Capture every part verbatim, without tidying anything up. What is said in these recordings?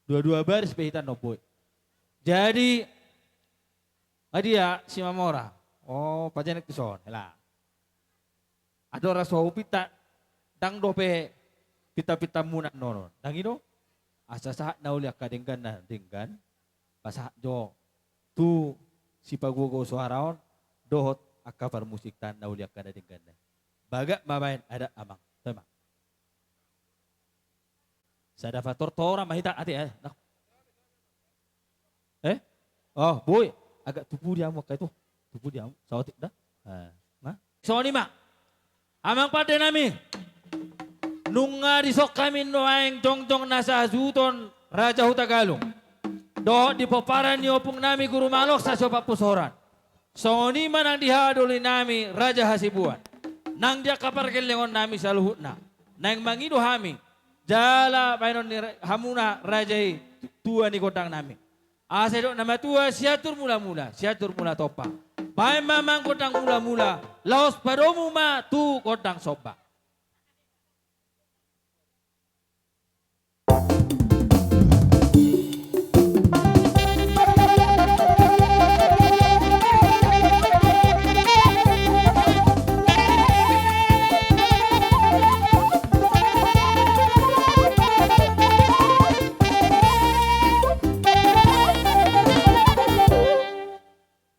Dua-dua baris pe hita on, Boy. Jadi, nga dia Simamora. O, pajanek tu son, hela. Andorang so hupinta, ndang dope pinta-pintamuna annon. Ndang i do? Asa sahat na uli angka denggan na denggan, pasahat jo tu sipagogo soara on, dohot angka parmusikta na uli angka na denggan na i. Bagak ma baen adat, Amang. Toe ma. Sada patortoran ma hita ate, eh. Nah. Eh? O, Boy. Agak tu pudi hamu angka itu. Tu pudi hamu. Saotik da. Eh, nah. Songon i ma. Amang pande nami. Nunga dison hami nuaeng jongjong na sahasuhuton Raja Hutagalung. Dohot di pomparan ni ompung nami Guru Malok Sasiop Pusoran. Songon i ma nang di haha doli nami Raja Hasibuan, nang di angka pargellengon nami saluhutna. Naeng mangido hami jala baenon ni ra-, hamuna raja i, tua ni gondang nami. Asa didok na matua, siatur mula-mula, siatur mula tompa. Baen ma, Amang, gondang mula-mula, laos padomu ma tu gondang somba.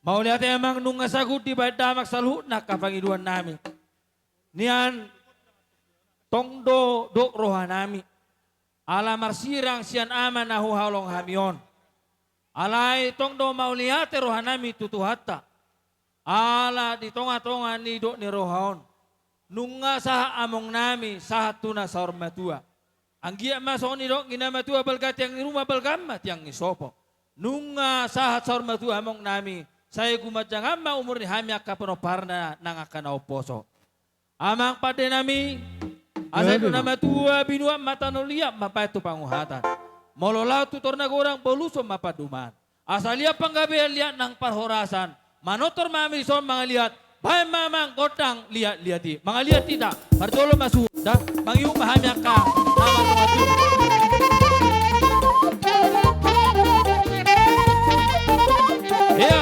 Mauliate, Amang, nunga sagut dibaen damang saluhutna angka pangidoan nami. Nian tong do dok roha nami, ala marsirang sian ama na huhaholongi hami on. Alai tong do mauliate roha nami tu Tuhanta, ala di tonga-tonga ni dok ni roha on, nunga sahat among nami, sahat tu na saur matua. Anggiat ma songon nidok ni na matua, balga tiang ni ruma, balga ma tiang ni sopo. Nunga sahat saur matua among nami, sai gumanjangan ma umur ni hami angka pinomparna nang angka na umposo. Amang pande nami, asa didok na matua, binuat ma tano, liat ma baen tu panguhatan. Molo laho tu tor na godang, boluson ma pandoman. Asa liat panggabean, liat nang parhorasan, manortor ma hami dison mangaliat, baen ma, Amang, gondang liat-liat i. Mangaliat hita, parjolo ma suhut da, mangihut ma hami angka na marhaha. Ia.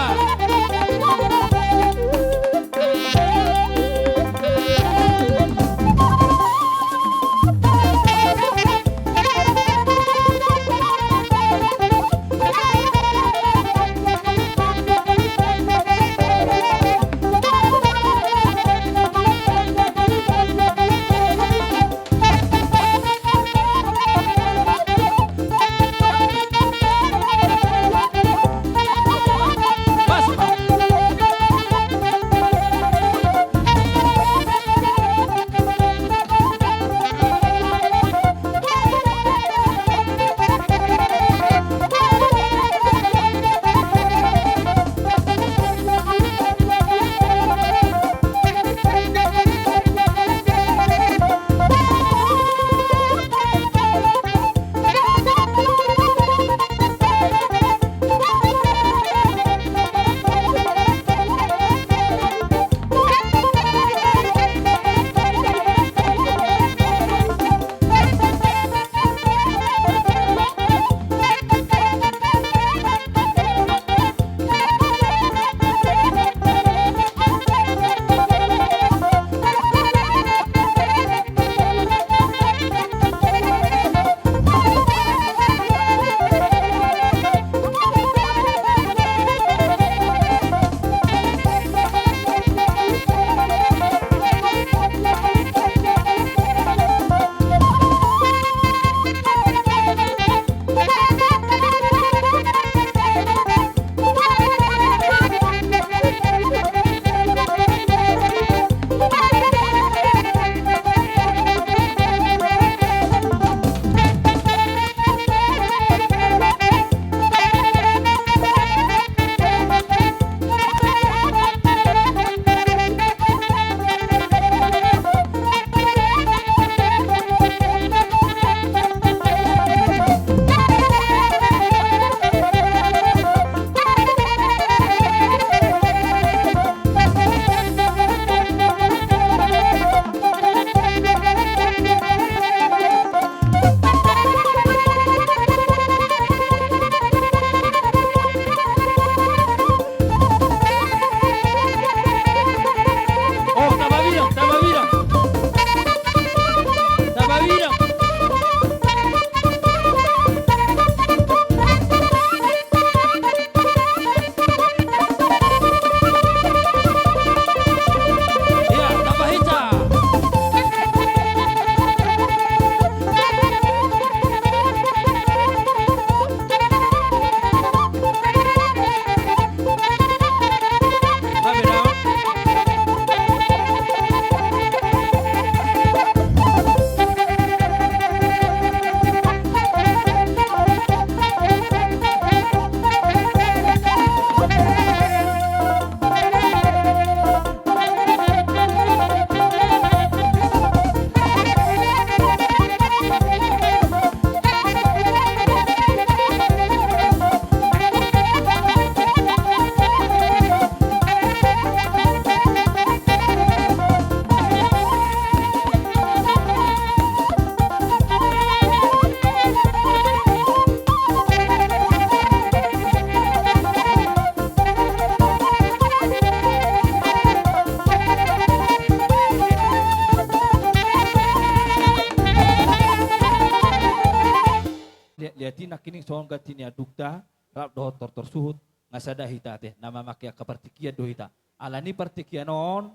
Jadi nangkining songon ganti ni andungta, rap dohot tortor suhut, nga sada hita ate, na mamangke angka partingkian do hita. Alani partingkian on,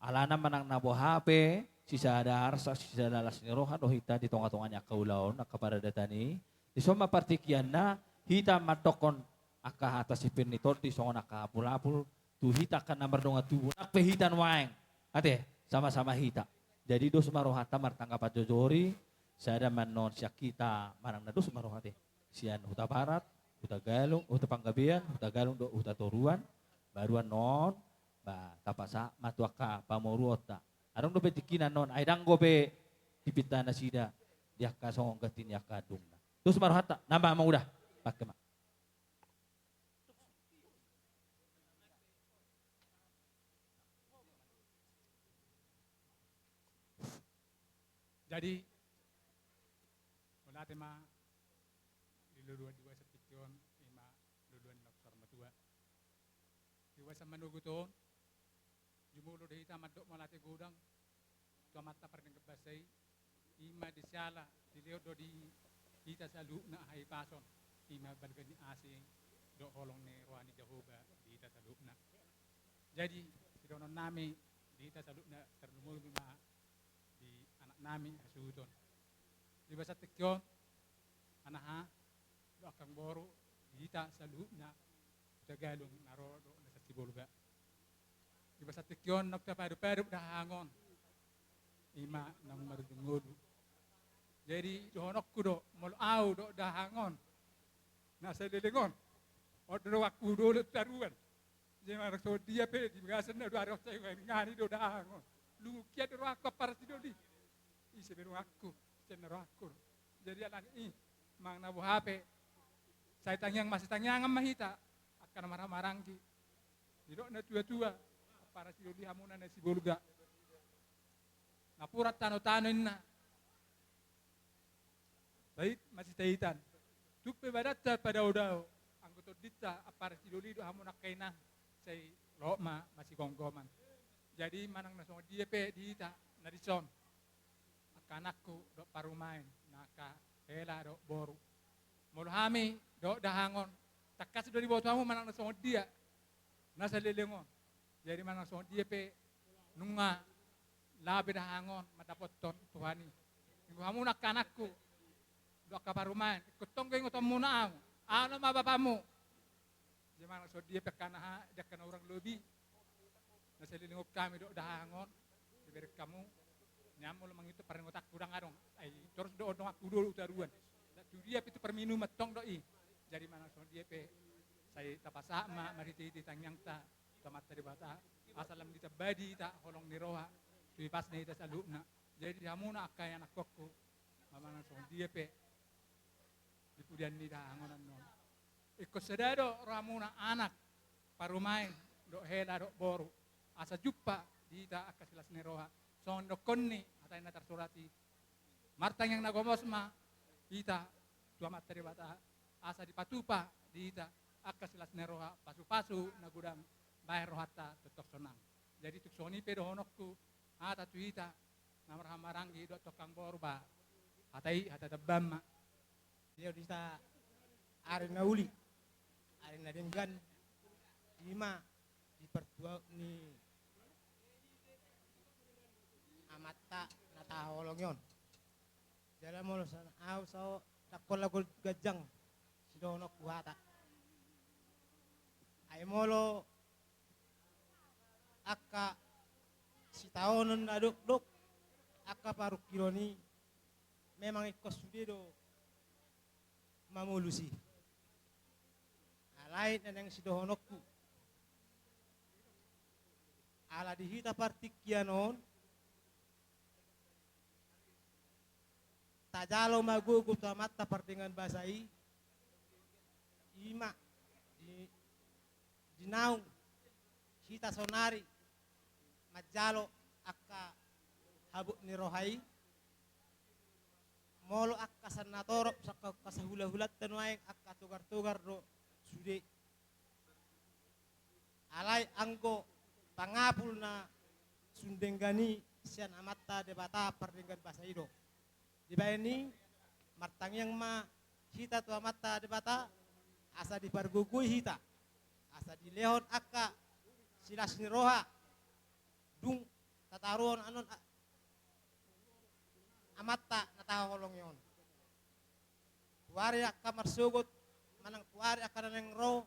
alana manang na boha pe, sisada arsak, sisada las ni roha do hita di tonga-tonga ni angka ulaon, angka paradatan i. Dison ma partingkianna, hita mandokkon angka hata sippir ni tondi songon angka apul-apul, tu hita angka na mardongan tubu, nang pe hita nuaeng. Ate, sama-sama hita. Jadi dos ma rohanta martanggapan jojori, sada ma annon sian hita manang na dos ma roha ate. Sian Hutabarat, Hutagalung, Hutapanggabean, Hutagalung dohot Hutatoruan, baru annon, ba, tapasahat ma tu angka pamoruonta. Adong dope tingkina annon, ai dang dope dipinta nasida, di angka songon ganti ni angka andungna. Dos ma rohanta, na ma manguda, pake ma. Jadi, mauliate ma di loloan di bagasan tingki on, i ma loloan naung saur matua. Di bagasan manogot on, jumolo do hita mandok mauliate godang tu Amanta pardenggan basa i, i ma di siala dilehon do di hita saluhutna hahipason, i ma balga ni asi dohot holong ni roha ni Jahowa di hita saluhutna. Jadi, sidohononnami di hita saluhutna, tarlumobi ma di anaknami hasuhuton. Di bagasan tingki on, anaha, dohot angka amangboru, di hita saluhutna Hutagalung na ro dohot na sian Sibolga. Di bagasan tingki on naung tapaadop-adop dahahang on, i ma naung marujung ngolu. Jadi dohononku do, molo ahu dohot dahahang on na saleleng on, on do donganku dolo tu toruan. Jadi manang songon dia pe di bagasan na dua ratus sai ngani do dahahang on. Lungun hian do rohangku ampara sidoli. Ise be donganku, sian na rohangku. Jadi alani i, manang na boha pe, sai tangiang masitangiangan ma hita, angka na marhahamaranggi. Didok na tua-tua, ampara sidoli hamuna na Sibolga. Napuran tano-tano inna. Tait masitaitan. Tung pe badanta padao-dao, anggo tondinta ampara sidoli do hamuna angka inang, sai lohot ma masigomgoman. Jadi manang na songon dia pe di hita na dison, angka anakku dohot parumaen, na angka hela dohot boru. Molo hami dohot dahahang on, tangkas do diboto hamu manang na songon dia na saleleng on. Jadi manang songon dia pe nunga laho be dahahang on mandapothon Tuhan i. Ingkon hamuna angka anakku dohot angka parumaen, ingkon tong do ingotonmuna ahu. Ahu nama bapakmu. Jadi manang songon dia pe angka na ha, di angka na hurang lobi na saleleng on hami dohot dahahang on dibereng hamu. Nian molo mangihuthon parningotanku ndang adong. Ai torus do on donganku dolo tu toruan. Ndang tu dia pe tu parminuman tong do i. Jadi manang songon dia pe sai tapasahat ma marhite-hite tangiangta tu Amanta Debata, asa lam ditambai di hita holong ni roha tu hipasna hita saluhutna. Jadi di hamuna angka ianakhonku, manang songon dia pe di pudian ni dahahang on annon, ingkon sada do rohamuna anak, parumaen, dohot hela dohot boru, asa jumpa di hita angka silas ni roha. Songon dohonon ni hata na tarsurat i, martangiang na gomos ma hita tu Amanta Debata, asa dipatupa di hita angka silas ni roha, pasu-pasu na godang, bahen rohanta tongtong sonang. Jadi tung songon i pe dohononku hata tu hita na marhahamaranggi dohot tu angka amangboru, ba hata i hata tambaan ma. Dia di hita ari na uli, ari na denggan, i ma di partuaon ni amanta na tahaholongi on. Jala molo sian ahu saho, ndang holan ganjang sidohononku hata. Ai molo angka sitaonon na dokdok, angka parungkilon i, memang ingkon sude do mamolus i. Alai na naeng sidohononku, ala di hita partingkian on, tajalo ma gogo tu Amanta pardenggan basa i, i ma di, di naung hita saonari manjalo angka habot ni roha i. Molo angka sian na torop, sian angka sahula-hulanta nuaeng, angka togar-togar do sude. Alai anggo pangapul na sun denggan i sian Amanta Debata pardenggan basa i do. Dibahen i, martangiang ma hita tu Amanta Debata, asa dipargogoi hita, asa dilehon angka silas ni roha, dung tataruhon annon a-, Amanta na tahaholongi on. Tu ari angka marsogot, manang tu ari angka na naeng ro,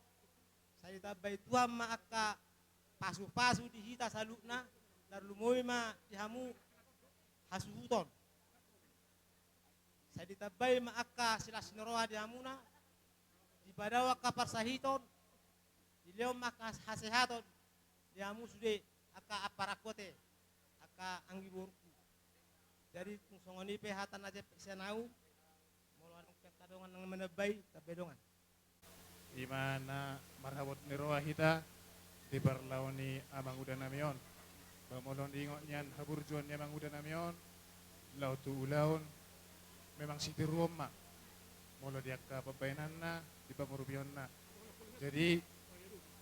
sai ditambai Tuhan ma angka pasu-pasu di hita saluhutna, tarlumobi ma di hamu hasuhuton. Sai ditambai ma angka silas ni roha di hamuna, dipadao angka parsahiton, dilehon ma angka hasehaton di hamu sude angka ampara, angka anggiborungku. Jadi tung songon i pe hata na jempek sian ahu, molo adong pe angka dongan na manambai, tambai dongan. Ima na marhabot ni roha hita di parlao ni amanguda nami on. Ba molo diingot nian haburjuon ni amanguda nami on, laho tu ulaon, memang sitiruon ma. Molo di angka pambahenanna, di pangurupionna. Jadi,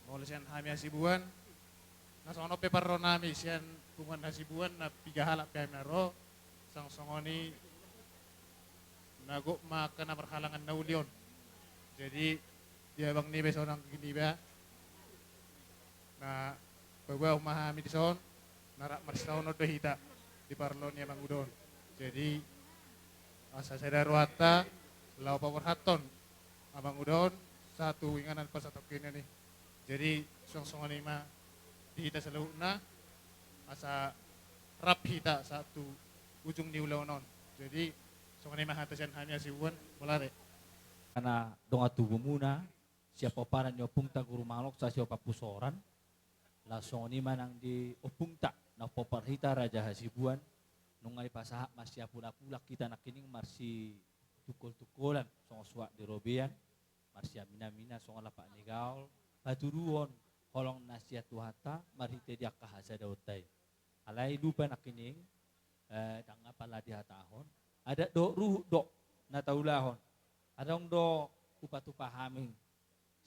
molo sian hami Hasibuan, na songon on pe parro nami sian punguan Hasibuan, na piga halak pe hami na ro, song-, songon i na gok ma angka na marhalangan na uli on. Jadi, di abang niba sonang niba, na paboa ma hami dison, na rap marsisahonon do hita di parlao ni amanguda on. Jadi, asa sada rohanta, laho paborhathon amanguda on, sahat tu inganan parsatongkinan i. Jadi, song-, songon i ma di hita saluhutna, asa rap hita sahat tu ujung ni ulaon on. Jadi, songon i ma hata sian hami Hasibuan, mauliate. Karna dongan tubumuna, sian pomparan ni ompungta Guru Mangaloksa Sihombuputsoran, laos songon i ma nang di ompungta, na pomparan hita Raja Hasibuan, nunga dipasahat marsipulak-pulak hita nangkining marsitungkol-tungkolan, songon suhat ni robean, marsiamin-aminan songon lapak ni gaol, patuduhon holong na sian Tuhanta, marhite di angka hasadaonta i. Alai lupa nangkining, eh, ndang apala dihatahon, adat dohot ruhut do na taulahon. Adong do hupa-hupa hami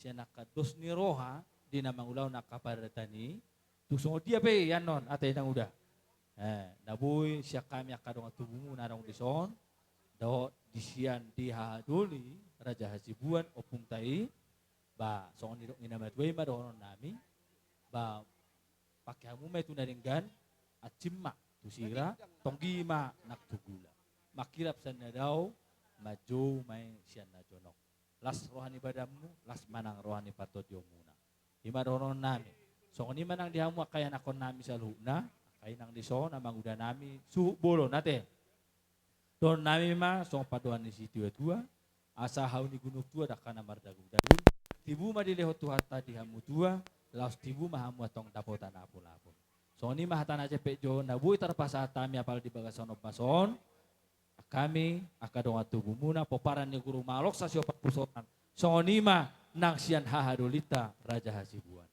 sian angka dos ni roha di na mangulahon angka paradatan i, tung songon dia pe i annon ate na uda. Eh, na boi sian hami angka dongan tubumuna na adong dison, dohot di sian di hahadoli Raja Hasibuan ompungta i, ba, songon nidok ni na matua i ma dohonon nami, ba, pake hamu ma i tu na denggan, ansim ma tu sira, tonggi ma nang tu gula. Mangkirap sian na dao, manjou ma i sian na jonok. Las roha ni badanmu, las ma nang roha ni partondiomuna. I ma dohonon nami. Songon i ma nang di hamu angka ianakhon nami saluhutna, angka inang dison, amanguda nami, suhut bolon, ate. Dohonon nami ma, songon pandohan ni situa-tua, asa hau ni gunung tua dangka na mardagung-dagung, tibu ma dilehon Tuhanta di hamu tua, laos tibu ma hamu antong dapotan apo-apo. Songon i ma hata na jempek jo, na boi tarpasahat hami apala di bagasan ombas on, hami, angka dongan tubumuna, pomparan ni Guru Mangaloksa Sihombuputsoran. Songon i ma nang sian hahadolinta Raja Hasibuan.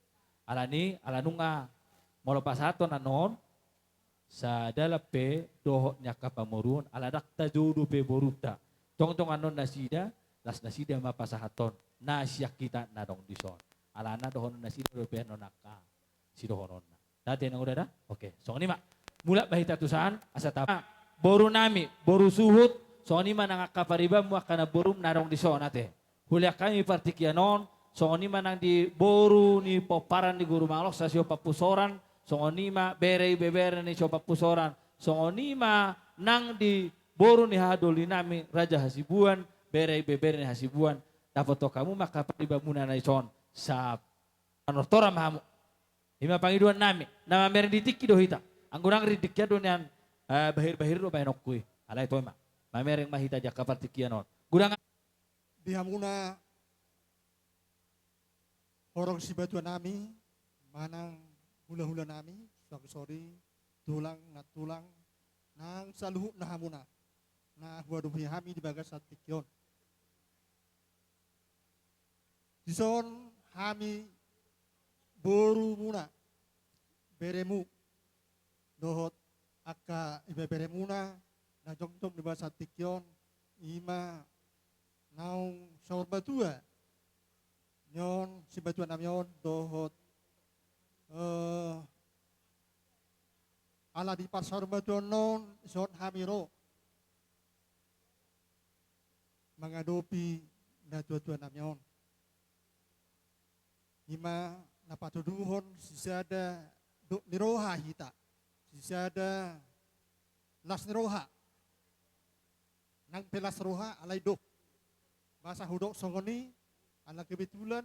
Alani, ala nunga molo pasahathon annon, sadalan pe dohot ni angka pamoruon, ala ndang tajou dope borunta. Tongtong annon nasida, las nasida ma pasahathon na sian hita na adong dison. Alana dohonon nasida dope annon angka sidohononna. Ndang ate na uda da? Oke, songon i ma. Mulak ma hita tu san, asa tama. Boru nami, boru suhut, songon i ma nang angka paribanmu angka namborum na adong dison, ate. Hulean hami partingkian on, songon i ma nang di boru ni pomparan ni Guru Mangaloksa Sihombuputsoran, songon i ma bere ibebere ni Sihombuputsoran, songon i ma nang di boru ni hahadoli nami Raja Hasibuan, bere ibebere ni Hasibuan, dapothon hamu ma angka paribamuna na dison, sahat panortoran ma hamu. I ma pangidoan nami, na mamereng di tingki do hita. Anggo ndang rindik ia do nian, eh, bahir-bahir do baenonku i. Alai toe ma. Mamereng ma hita di angka partingkian on. Godang di hamuna horong sibatua nami, manang hula-hula nami, suang sori, tulang, nantulang, nang saluhutna hamuna, na huadopi hami di bagasan tingki on. Dison hami borumuna, beremu, dohot angka ibeberemuna na jongjong di bagasan tingki on, i ma naung saur matua ni on sibatua nami on dohot, eh, ala di parsaur matuaon on, dison hami ro. natuatuanami on. I ma na patuduhon sisada dok ni roha hita, sisada las ni roha. Nang pe las roha alai dok. Boasa hudok songon i, ala kebetulan,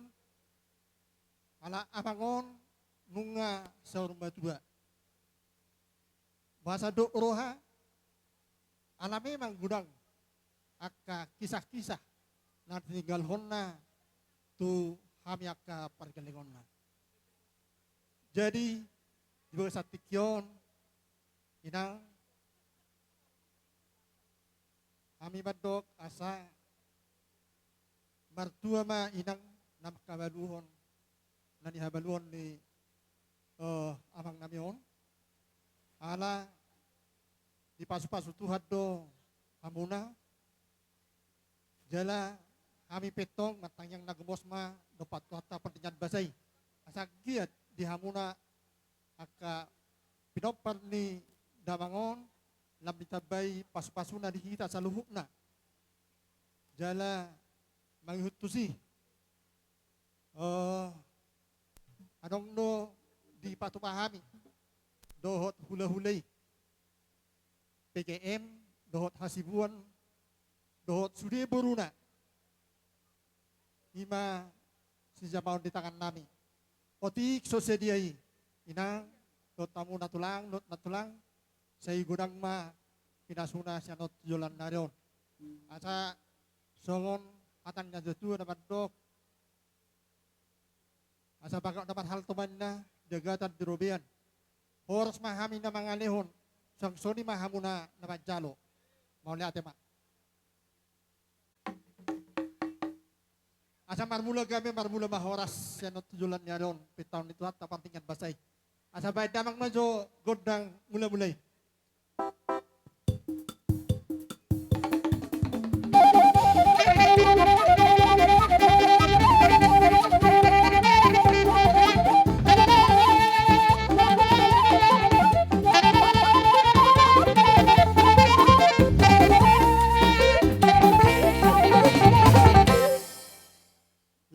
ala amang on nunga saur matua. Boasa dok roha, ala memang godang angka kisah-kisah na tininggalhonna tu hami angka pargellengonna. Jadi, di bagasan tingki on, Inang, hami mandok asa martua ma Inang na manghabaluhon, na nihabaluhon ni, eh, amangnami on. Ala dipasupasu Tuhan do hamuna, jala hami pe tong martangiang na gomos ma dompak Tuhanta pardenggan basa i. Asa anggiat di hamuna angka pinompar ni damang on, lam ditambai pasupasuna di hita saluhutna. Jala mangihut tusi, eh, adong do dipatupa hami dohot hulahula i, P K M, dohot hasibuan, dohot sude boruna. I ma sijamaon di tangannami. Otik so sadia i, Inang, dohot hamu na tulang, dohot na tulang, sai godang ma pinasuna sian on tu joloan ni ari on. Asa songon hata ni natuatua na mandok, asa bagot na marhalto ma inna, jagatan di robean. Horas ma hami na mangalehon, suang songon i ma hamuna na manjalo. Mauliate ma. Asa marmula gabe, marmula ma horas sian on tu joloan ni ari on, pintaon ni Tuhanta pardenggan basa i. Asa baen damang ma jo gondang mulamula i.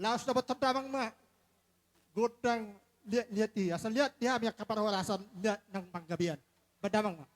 Laos dapothon damang ma gondang liat-liat i, asa liat di hami angka parhorasan liat nang panggabean. Baen damang ma.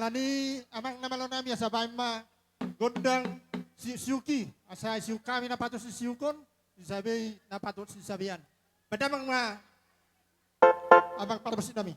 Nani amang na malo nami, asa baen ma gondang siuk-siuk i, asa siuk hami na patut sisiukon, sisabe i na patut sisabean. Baen damang ma amang parmusik nami.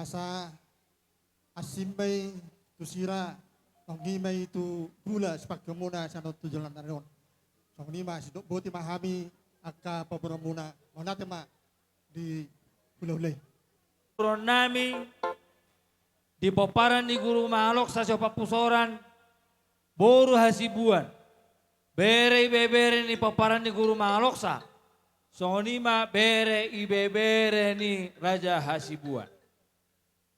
Asa asing ma i tu sira, nang i ma i tu hula sipangkeonmuna sian on tu joloan ni ari on. Songon i ma, sidok boti ma hami angka pamoruonmuna, mauliate ma di hulahula i. Pamoruon nami di pomparan ni Guru Mangaloksa Siompat Pusoran, boru Hasibuan, bere ibebere ni pomparan ni Guru Mangaloksa, songon i ma bere ibebere ni Raja Hasibuan.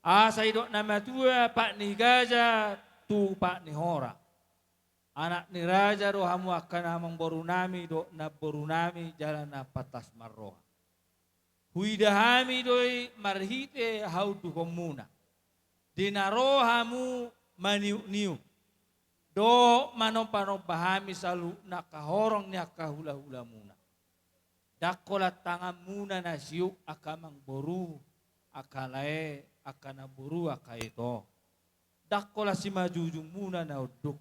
Asa didok na matua, pat ni gaja tu pat ni hora. Anak ni raja do hamu angka na amangboru nami dohot namboru nami jala na pantas marroha. Huida hami do i marhite haundukonmuna, di na ro hamu maniukniuk dohot manombanomba hami saluhutna angka horong ni angka hulahulamuna. Ndang holan tanganmuna na siuk angka amangboru, angka lae, angka namboru, angka ito. Ndang holan simanjujungmuna na unduk.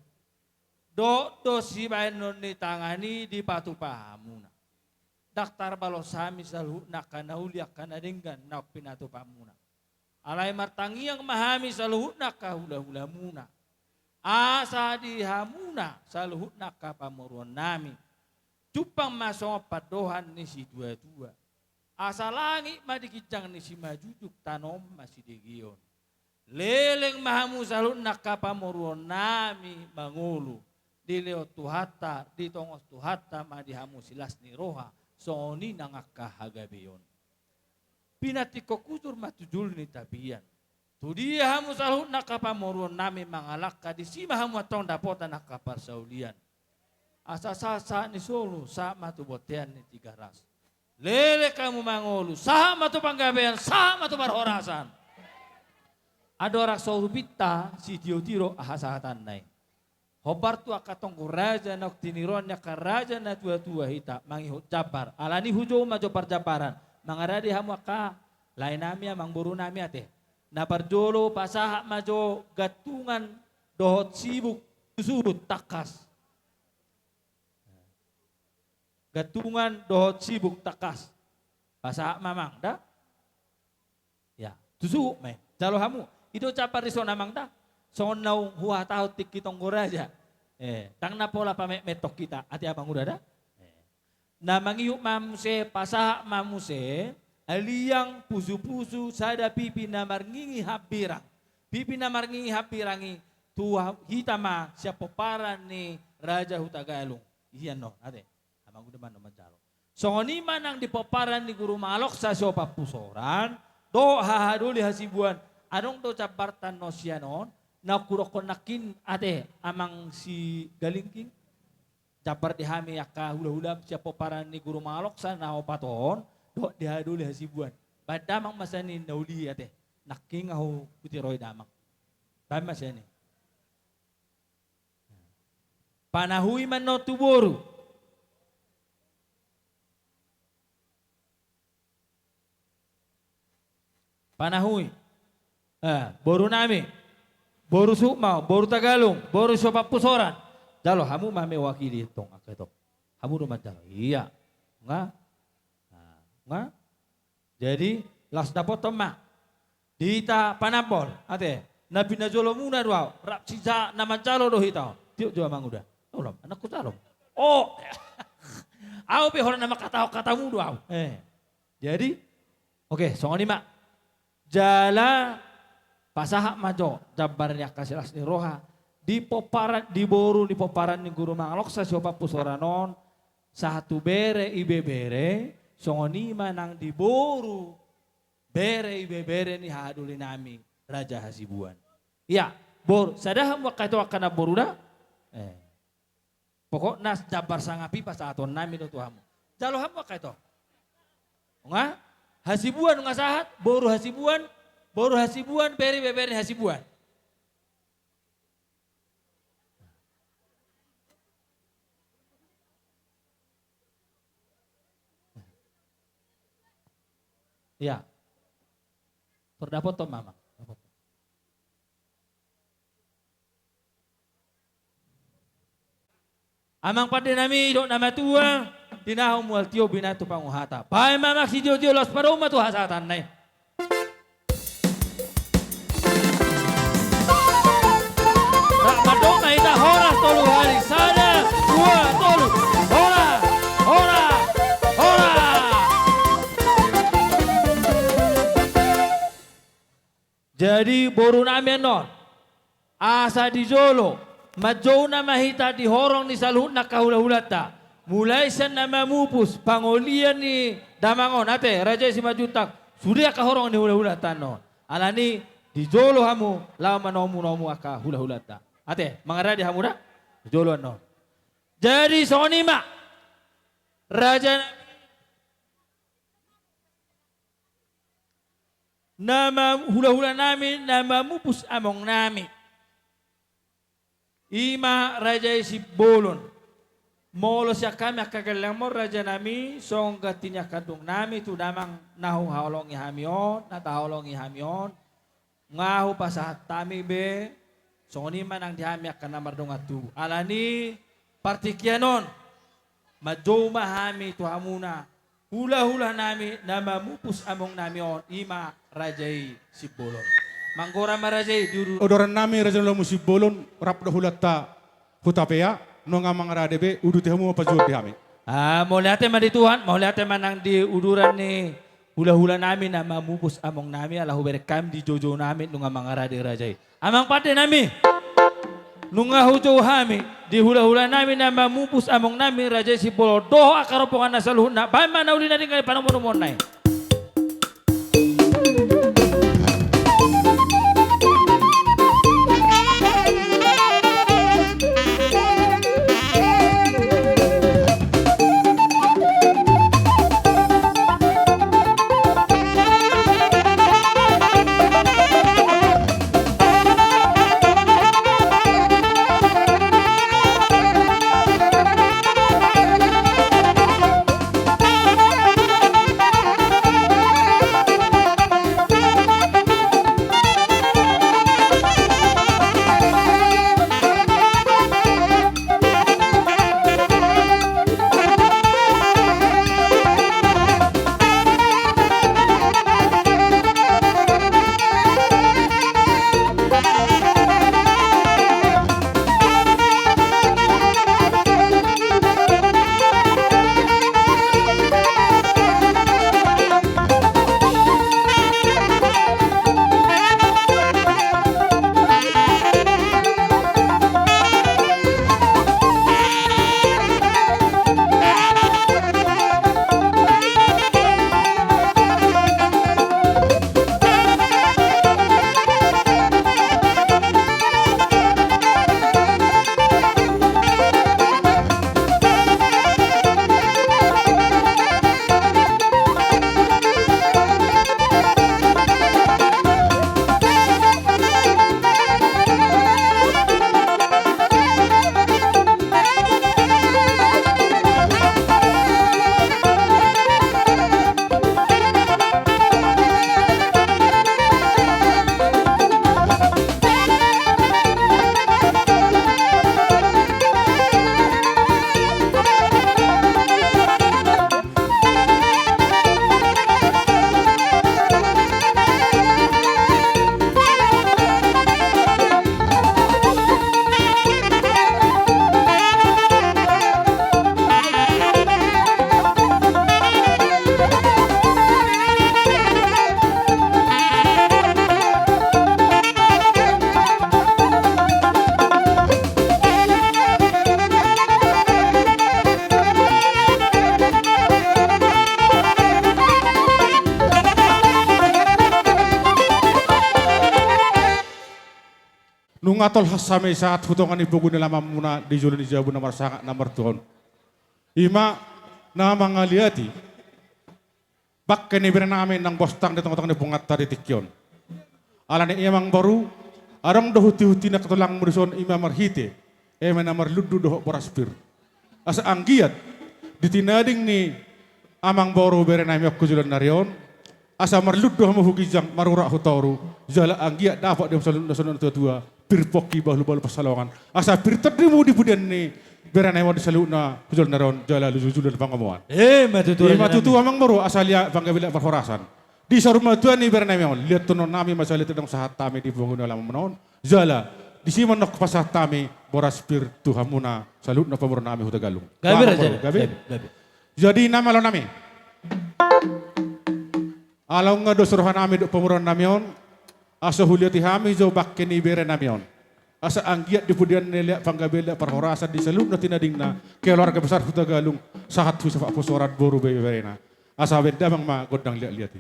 Dohot do sibahenon ni tangan i dipatupa hamuna. Ndang tarbalos hami saluhutna angka na uli, angka na denggan naung pinatupamuna. Alai martangiang ma hami saluhutna angka hulahulamuna, asa di hamuna saluhutna angka pamoruon nami jumpang ma songon pandohan ni situatua. Asa langit ma di ginjang ni simanjujung, tano on ma sidegeon. Leleng ma hamu saluhutna angka pamoruon nami mangolu, dilehon Tuhanta, ditongos Tuhanta ma di hamu silas ni roha, songon i nang angka hagabeon. Pinantikhon hujur ma tu julu ni tapian. Tudia hamu saluhutna angka pamoruonnami mangalangka, disi ma hamu antong dapotan angka parsaulian. Asa sahat-sahat ni solu, sahat ma tu bontean ni Tigaras. Leleng hamu mangolu, sahat ma tu panggabean, sahat ma tu parhorasan. Andorang so hupinta sitio-tio hasahatanna i. Hombar tu angka tonggo raja naung tiniroan ni angka raja na tua-tua hita mangihut jambar. Alani i hujou ma jo parjambaran. Mangarade hamu angka laenami, amangborunami ate. Na parjolo pasahat ma jo gantungan dohot sibuk tu suhut tangkas. Gantungan dohot sibuk tangkas. Pasahat ma amang da. Ya, tu suhut ma i. Jalo hamu. I do jambar dison amang da. Songon naung huhatahon tingki tonggo raja. Eh, ndang na pola pametmeton hita. Ate amang uda da. Eh. Na mangihut ma muse, pasahat ma muse, aliang pusu-pusu, sada pipi na marngingi hambirang. Pipi na marngingi hambirang i, tu ha-, hita ma sian pomparan ni Raja Hutagalung. Isian on, ate. Amang uda ma na manjalo. Songon i ma nang di pomparan ni Guru Mangaloksa Siompat Pusoran, dohot hahadoli hasibuan, adong do jambarta annon sian on, na hudokkon nangkin ate, amang Sigalingking. Jambar di hami angka hula-hula sian pomparan ni Guru Mangaloksa na opat on, dohot di hahadoli hasibuan. Baen damang ma sian i na uli ate. Nangkin ahu hutiroi damang. Baen ma sian i. Panahui ma annon tu boru. Panahui. Eh, borunami. Boru Sukma, boru Tagalung, boru Siompat Pusoran. Jalo hamu ma mewakili tong angka i tong. Hamu do manjalo. Iya. Nga? Nah, nga? Jadi, laos dapothon ma. Di hita panambol, ate. Na pinajolomuna do ahu. Rap sisa na manjalo do hita. Tiop jo amang uda. Tolong, anakku tolong. Oh. Ahu pe holan na mangkatahon hatamu do ahu. Eh. Jadi, oke, songon i ma. Jala pasahat ma jo jambar ni angka silas ni roha. Di pomparan, di boru ni pomparan ni Guru Mangaloksa Siompat Pusoran on, sahat tu bere ibebere, songon i ma nang di boru bere ibebere ni hahadolinami Raja Hasibuan. Iya, boru, sada hamu angka i tong angka namboru da? Eh. Pokokna jambar sanga pipa sahatonnami do tu hamu. Jalo hamu angka i tong. Nga? Hasibuan nga sahat, boru Hasibuan, boru Hasibuan, bere ibebere ni Hasibuan. Iya. Tor dapothon ma amang. Amang pandenami, didok na matua, tinahu mual tio binahen tu panguhata. Baen ma amang sitio-tio, laos padomu ma tu hasahatanna i. Rap mandok ma hita horas tolu hali. Sada, dua, tolu. Horas, horas, horas. Jadi borunami annon, asa di jolo manjou nama hita di horong ni saluhut angka hula-hulanta. Mulai sian na mamupus pangolian ni damang on, ate, Raja i Simanjuntak, sude angka horong ni hula-hulanta annon. Alani di jolo hamu laho manomu-nomu angka hula-hulanta. Ate, mangarade hamu da? Di jolo annon. Jadi songon i ma. Raja na ma-, hula-hulanami na mamupus amongnami. I ma Raja i Simbolon. Molo sian hami angka gellengmon rajanami, songon ganti ni angka andungnami tu damang na huhaholongi hami on, na taholongi hami on, nga hupasahat hami be, songon i ma nang di hami angka na mardongan tubu. Alani partingkian on, manjou ma hami tu hamuna, hula-hulanami na mamupus amongnami on, i ma Raja i Simbolon. Manggora ma Raja i, diudur. Odorannami Raja ni Lomo Simbolon, rap dohot hulanta Hutapea, nunga mangarade be, uduti hamu ma panjouon di hami. Ah, mauliate ma di Tuhan, mauliate ma nang di uduran ni hula-hulanami na mamupus amongnami, ala hubereng hami di joujounami nunga mangarade raja i. Amang pandenami. Nunga hujou hami di hulahulanami na mamupus, amongnami Raja Simbolon dohot angka rombonganna saluhutna, bahen ma na uli na denggan i panomunomuonna i. Nunga tolhas hami sahat tu tonga ni pogu ni alamanmuna di jolo ni jabu na marsangap na martua on. I ma na mangaliati bangke ni berenami naung bostang di tongatonga ni punguanta di tingki on. Alani i amangboru, adong do hunti-hunti na hutulangmu dison, i ma marhite eme na marlundu dohot boras pir. Asa anggiat di tinading ni amangboru berenami on tu joloan ni ari on, asa marlundu hamu tu ginjang, marurat tu toru, jala anggiat dapot di hamu saluhutna songon natuatua, pir pongki, bahulbahul pansalongan, asa pir tondimu di pudian ni berenami on di saluhutna tu joloan ni ari on, jala lujuluju di pangomoan. I ma tutu, i ma tutu amangboru, asa liat panggabean, liat parhorasan. Di saur matua ni berenami on, liat tu nami ma sahali tadong sahat hami di pogu ni alamanmuna on, jala disi ma nang pasahat hami boras pir tu hamuna saluhutna pamoruonnami Hutagalung. Gabe, Raja. Gabe. Gabe, gabe. Jadi na malo nami, ala nunga dos rohanami dohot pamoruonnami on, asa huliati hami jo bangke ni berenami on, asa anggiat di pudianna liat panggabean, liat parhorasan di saluhutna tinadingna keluarga besar Hutagalung, sahat tu sapusoran boru, bere, berena. Asa bahen damang ma gondang liatliat i.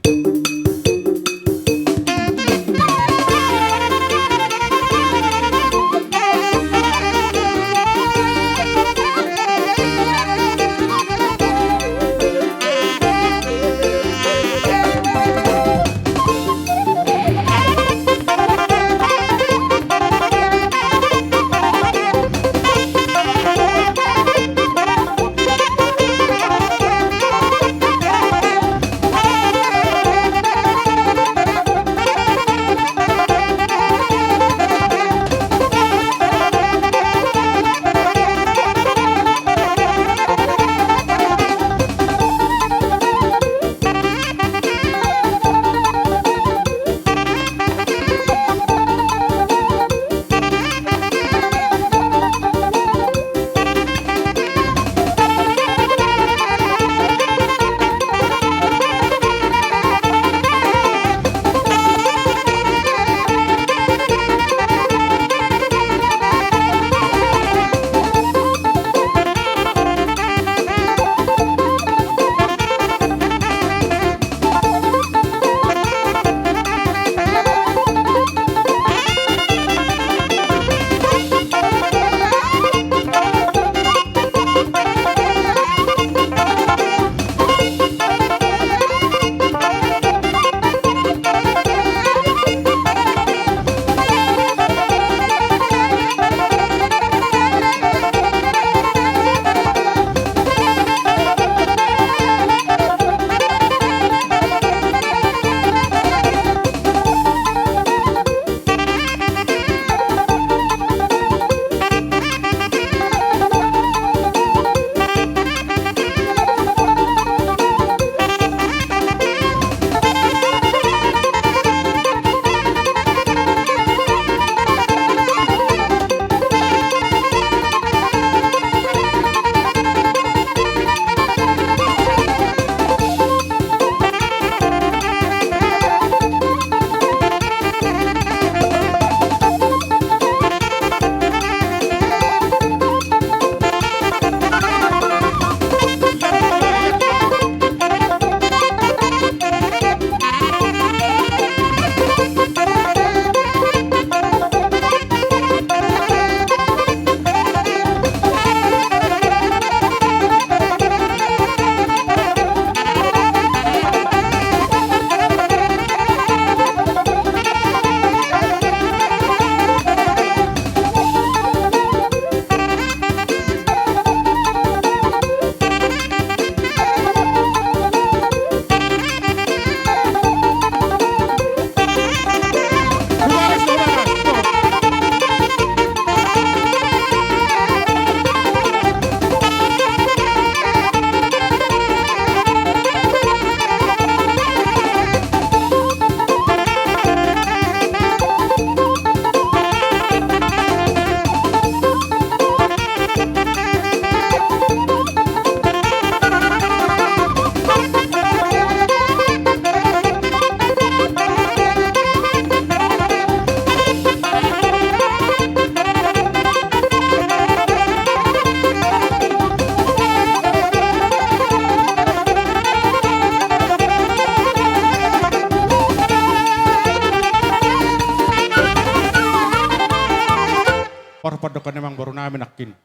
Parpandok ni amangboru nami nangkin.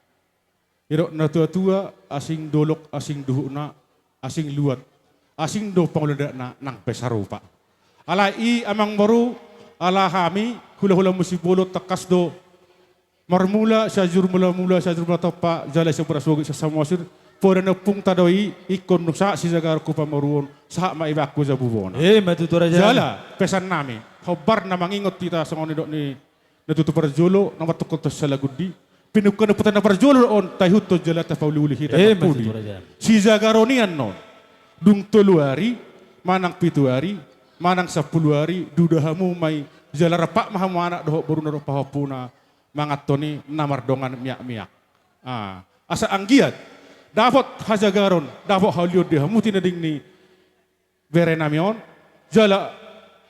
Didok na tua-tua, asing dolok, asing duhutna, asing luat, asing do pangula adatna nang pe sarupa. Alai i amangboru, ala hami, hula-hula musim bolon tangkas do marmula, sian jur mula-mula, sian jur mula tompa, jala sian boras bogit, sian Samosir, poda ni ompungta do i, ingkon dung sahat sijagaron tu pamoruon, sahat ma ibana tu jabu bona. Ima tutu raja. Jala, pesan nami, hombar na mangingot hita songon nidok ni na tutu parjolo, na martungkol tu Salagundi, pinungka ni ompunta na parjolo on, taihuthon jala tapauli-uli hita. Ima tutu raja. Sijagaron i annon, dung tolu ari, manang pitu ari, manang sampulu ari, duda hamu ma i, jala rap ma hamu anak dohot boru na dohot pahompuna, manganhon i na mardongan miak-miak. Ah, asa anggiat dapot hajagaron, dapot haulion di hamu tinading ni bere nami on, jala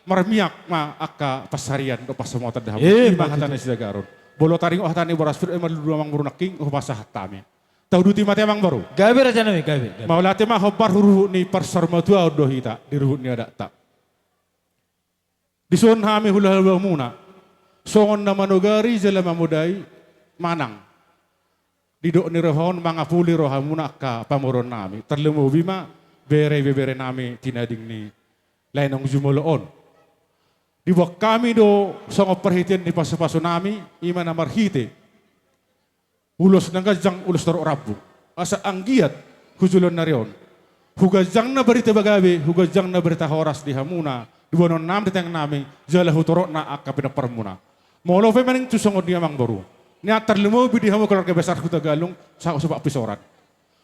marmiak ma angka pansarian dohot pansamotan di hamu. Ima tutu. Hata ni sijagaron. Molo taringot hata ni boras pir, ima ludu amangboru nangkin, hupasahat hami. Tauduti ma ate amangboru. Gabe raja nami, gabe, gabe. Mauliate ma hombar tu ruhut ni parsaurmatuaon do hita di ruhut ni adatta. Dison hami hula-hulamuna, songon na manogari jala mamodai, manang didok ni roha on mangapuli rohamuna angka pamoruon nami, tarlumobi ma bere ibebere nami tinading ni Lae Naung Jumolo on. Diboan hami do songon parhitean ni pasu-pasu nami, ima na marhite ulos na ganjang, ulos torop rambu. Asa anggiat tu joloan ni ari on, huganjangna barita na gabe, huganjangna barita horas di hamuna, di boanon nami, di tangiang nami, jala hutorop na angka pinomparmuna. Molo pe manang tung songon i amangboru, nian tarlumobi di hamu keluarga besar Hutagalung, sahat tu Sipapisoran.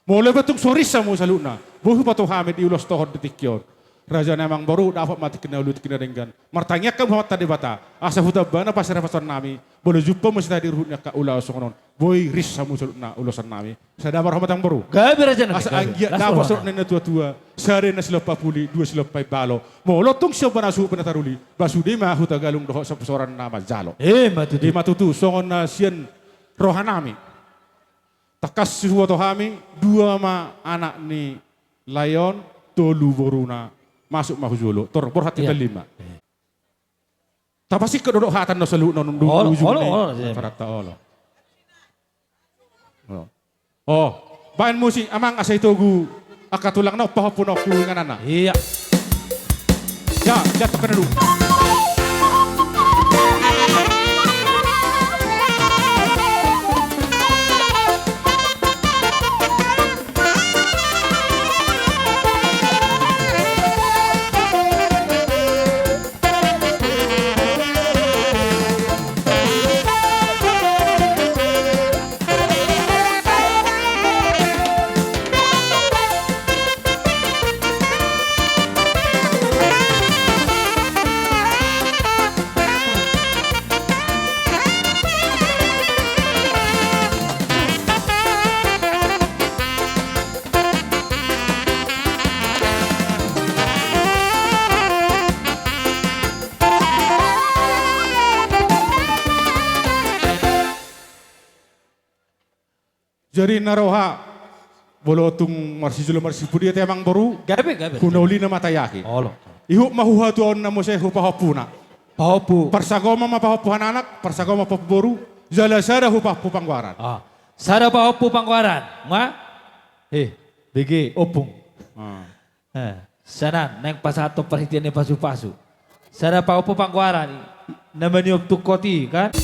Molo pe tung so ris hamu saluhutna, boi hupatupa hami di ulos tohon di tingki on. Raja nami amangboru, dapot ma tingki na uli tingki na denggan. Martangiang hamu tu Amanta Debata, asa hutamba na parserapason nami, molo jumpa muse hita di ruhut ni angka ulaon songon on, boi ris hamu saluhutna ulosan nami. Sada marhamat amangboru. Gabe raja nami, gabe. Asa anggiat dapot saluhutna na tua-tua, sada na silompa puli, dua silompa imbalo. Molo tung siomba na suhut pe na taruli, ba sude ma Hutagalung dohot Sipapisoran na manjalo. Ima tutu. Ima tutu, songon na sian roha nami. Tangkas huboto hami, dua ma anak ni lae on, tolu boruna, masuk ma tu jolo. Tor, borhat hita lima. Tapasingkop do hata on saluhutna nunga olo, ujung olo, ni olo, olo, acara ta olo. Olo. Oh, baen musik amang asa itogu angka tulangna, pahompuna tu ingananna. Iya. Ya, jatuh kena dulu. Jadi na roha, molo tung marsijolo marsipudi ate amangboru. Gabe, gabe. Hunaulina ma tahi. Olo. Ihut ma huhatuaonna muse hu pahompuna. Pahompu. Parsagompa ma pahompu hananak, parsagompa ma pahompu boru, jala sada hu pahompu panggoaran. Ah. Sada pahompu panggoaran. Ma? Eh, bege, ompung. Ah. Eh, sian an, naeng pasahathon parhitean ni pasu-pasu. Sada pahompu panggoaran, na maniop tungkot i, kan?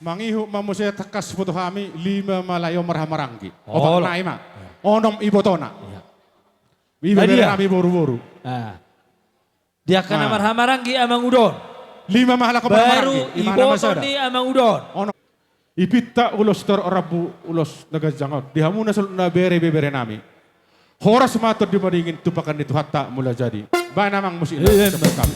Mangihut ma muse tangkas huboto hami, lima ma lae on marhahamaranggi. Olo. Opat nai ma. Onom ibotona. Iya. Ibebere nami boru-boru. Ah. Di angka na marhahamaranggi amang uda on. Lima ma halak marhahamaranggi. Baru iboto ni amang uda on. Ono. Ipinta ulos torop rambu, ulos na ganjang on. Di hamu na saluhutna bere ibebere nami. Horas ma tondi madingin, tumpahan ni Tuhanta Mulajadi. Baen amang musikna. Iya, seperti kami.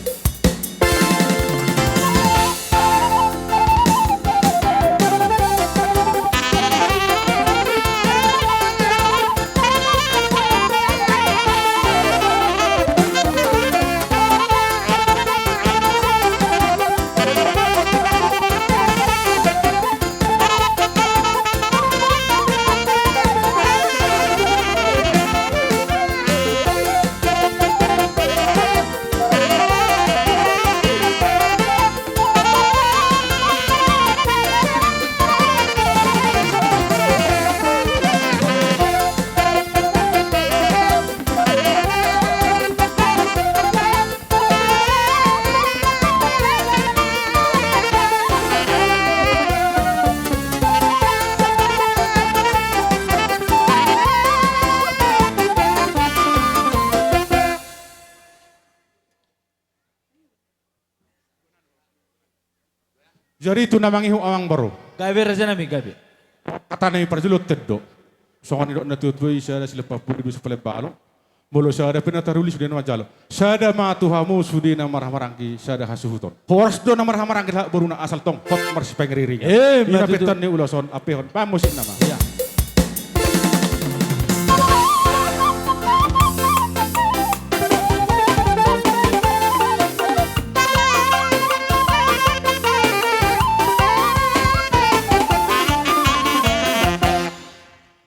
Jadi tu na mangihut amangboru. Gabe raja nami, gabe. Hata nami parjolo tendo. Songon nidok ni natuatua i, sada silempampuli dua sipalembahalon. Molo sada pe na taruli sude na manjalo. Sada ma tu hamu sude na marhahamaranggi sada hasuhuton. Horas do na marhahamaranggi laho boruna asal tong hot marsipangiriringan. Eh, ima ma tutu. Pintan ni ulos on, ampehon pamusik nama. Iya.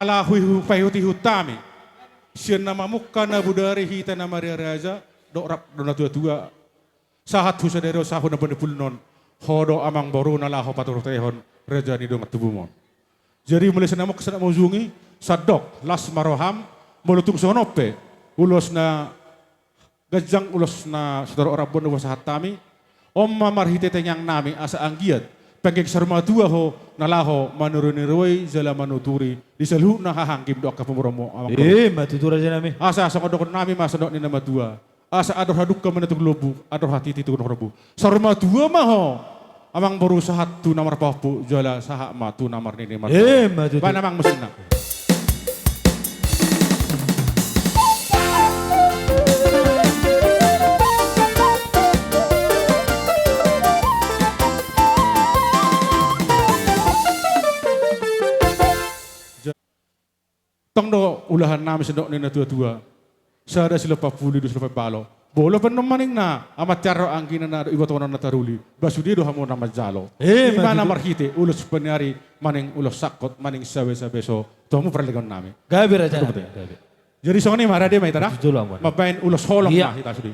Ala huihu paihutihut hami. Sian na mamungka na bodari hita na mariraja, dok rap do natuatua. Sahat hu sadari on sahat hu na panipulon. Ho do amangboru na laho paturutehon raja ni dongan tubumon. Jadi molo sian na mamungka sahat na mangujungi, sandok, las ma roham, molo tung songon on pe, ulos na ganjang ulos na so torop rambu na hupasahat hami, on ma marhite tangiang nami asa anggiat, pangke saur matua ho, na laho manuruniroi jala manuturi, di saluhutna hahaanggim dohot angka pamoruonmu amangboru. Ima tutu raja nami. Asa songon dohonon nami ma songon nidok ni na matua. Asa andor hadungka ma na tu lombu, andor hatiti tu horbo. Saur matua ma ho, amangboru sahat tu na marpahompu, jala sahat ma tu na marnini martua. Ima tutu. Bahen amang musikna. Tong do ulahan nami songon nidok ni natuatua. Sada silempampuli dua sipalembahalon. Molo pe annon manang na amanta ro anggina na dohot ibotona na taruli. Ba sude do hamu na manjalo. Eh, ima na marhite ulos paniari manang ulos sangkot manang sabesabe so tu hamu parlinggoman nami. Gabe raja nami. Gabe. Jadi songon i ma rade ma hita da. Mambahen ulos holong ma hita sude.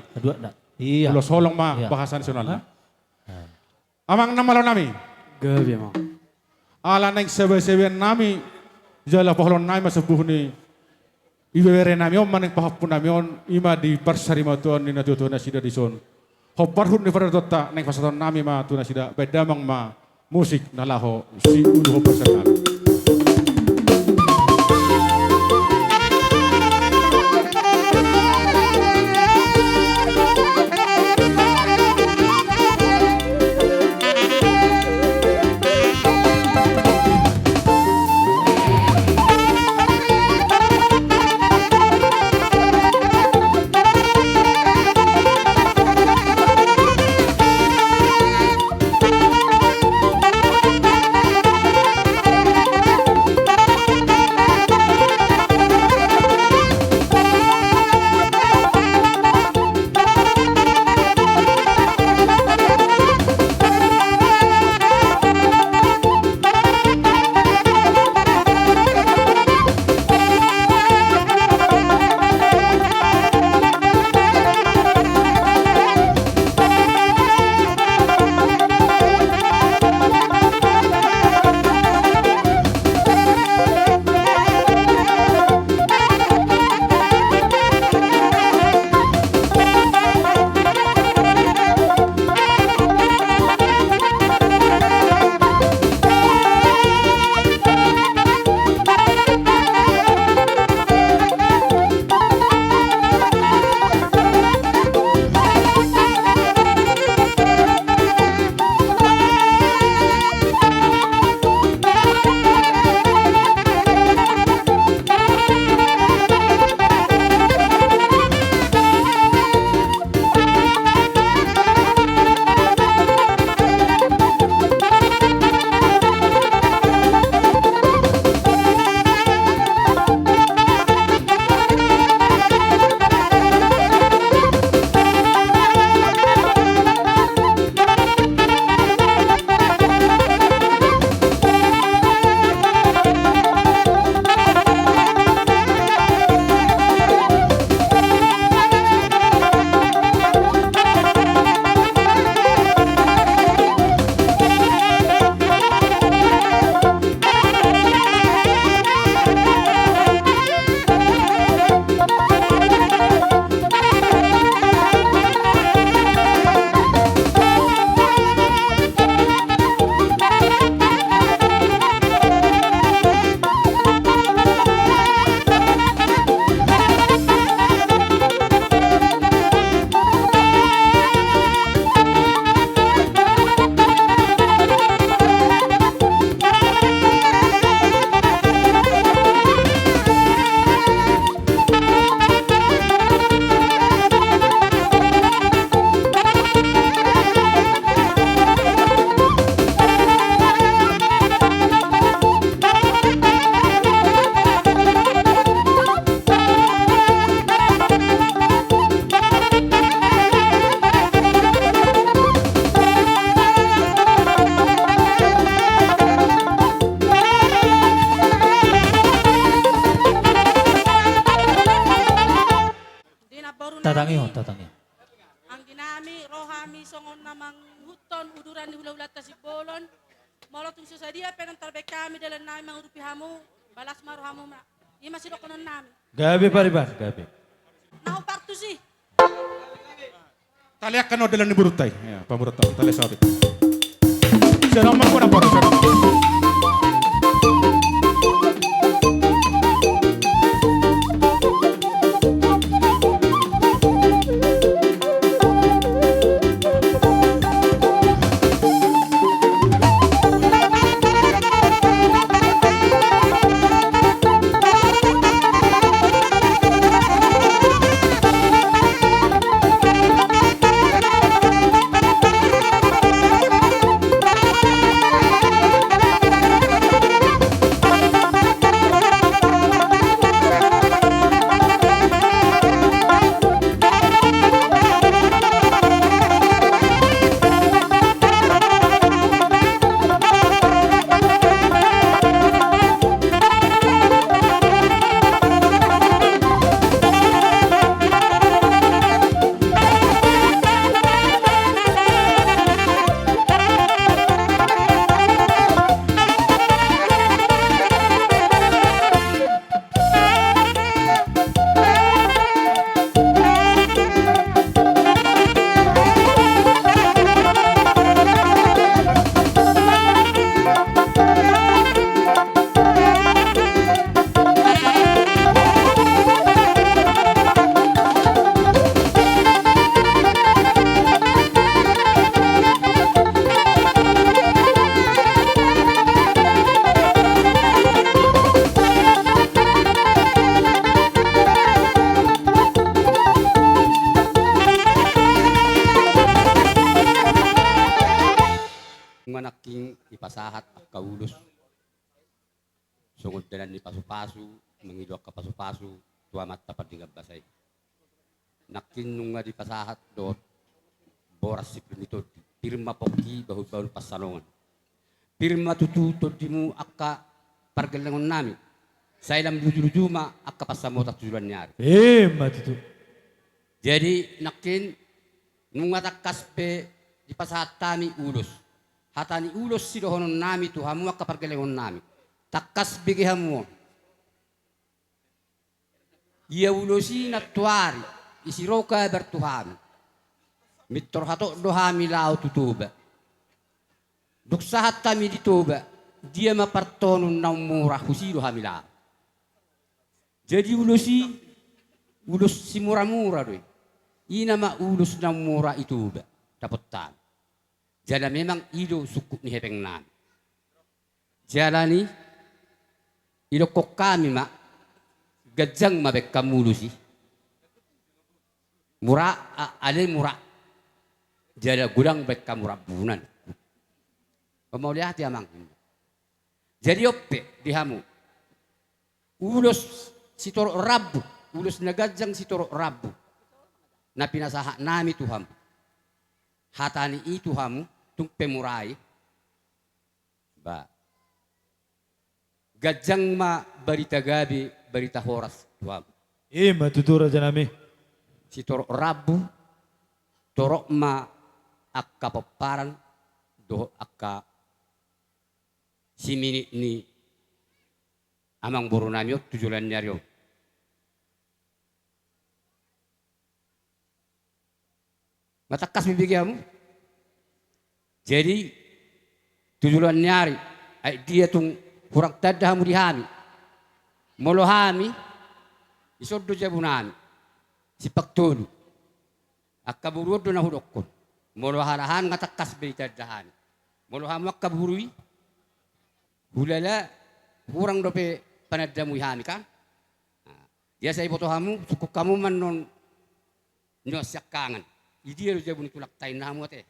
Iya. Ulos holong ma bahasa nasionalna. Amang na malo nami. Gabe amang. Ala naeng sabesabe nami jala paholongan nami ma sombuh ni ibebere nami on manang pahompu nami on, ima di parsarimatuaon ni natuatua nasida dison. Hombar hut ni paradatonta naeng pasahaton nami ma tu nasida, bahen damang ma musik na laho siuluhon basa nami. Ayo, tatangihon. Anggi nami, ro hami songon na mangihuthon uduran ni hulahulanta Simbolon. Molo tung so sadia pe nang tarbaen hami dalan nami mangurupi hamu, balas ma rohamu ma. I ma sidohonon nami. Gabe pariban, gabe. Naung partus i. Talean hamu dalan ni borunta i. Ya, pamoruonta on, talean saotik. Sian on ma, sian on ma. Nunga nangkin dipasahat angka ulos songon dalan ni pasupasu, mangido angka pasupasu tu Amanta Pardenggan Basa i. Nangkin nunga dipasahat dohot boras si pir ni tondi, pir ma pongki, bahulbahul pansalongan. Pir ma tutu tondimu angka pargellengon nami, sai lam lujuluju ma angka pansamotan tu joloan ni ari. Ima tutu. Jadi nangkin nunga tangkas be dipasahat hami ulos. Hata ni ulos sidohonon nami tu hamu angka pargellengon nami. Tangkas bege hamu on. Ia ulos i nantoari, disi ro kabar tu hami. Mintor hatop do hami laho tu Toba. Dung sahat hami di Toba, dia ma partonun na ummora, husi do hami laho. Jadi ulos i, ulos simuramura do i. I nama ulos na ummora i Toba, dapot hami. Jala memang i do sungkun ni hepeng nami. Jala ni, didokkon hami ma, ganjang ma baen hamu ulos i. Mura, a-, ale mura. Jala godang baen hamu rambunan. Pamauliate amang. Jadi on pe di hamu. Ulos sitorop rambu, ulos na ganjang sitorop rambu. Na pinasahat nami tu hamu. Hata ni i tu hamu, tung pe mura i. Ba. Ganjang ma barita gabe, barita horas tu hamu. Ima tutu raja nami. Sitorop rambu, torop ma angka pomparan, dohot angka siminit ni amangboru nami on tu joloan ni ari on. Nga tangkas be bege hamu. Jadi tu joloan ni ari, ai dia tung hurang tanda hamu di hami. Molo hami, dison do jabu nami. Simpang Tolu. Angka boru on do na hudokkon. Molo halak hami nga tangkas be ditanda hami. Molo hamu angka boru i, hulala hurang dope panandamu di hami kan. Nah, ia sai boto hamu, sungkun hamu ma annon niosi angkangan. Idia do jabu ni tulangta inna hamu ate.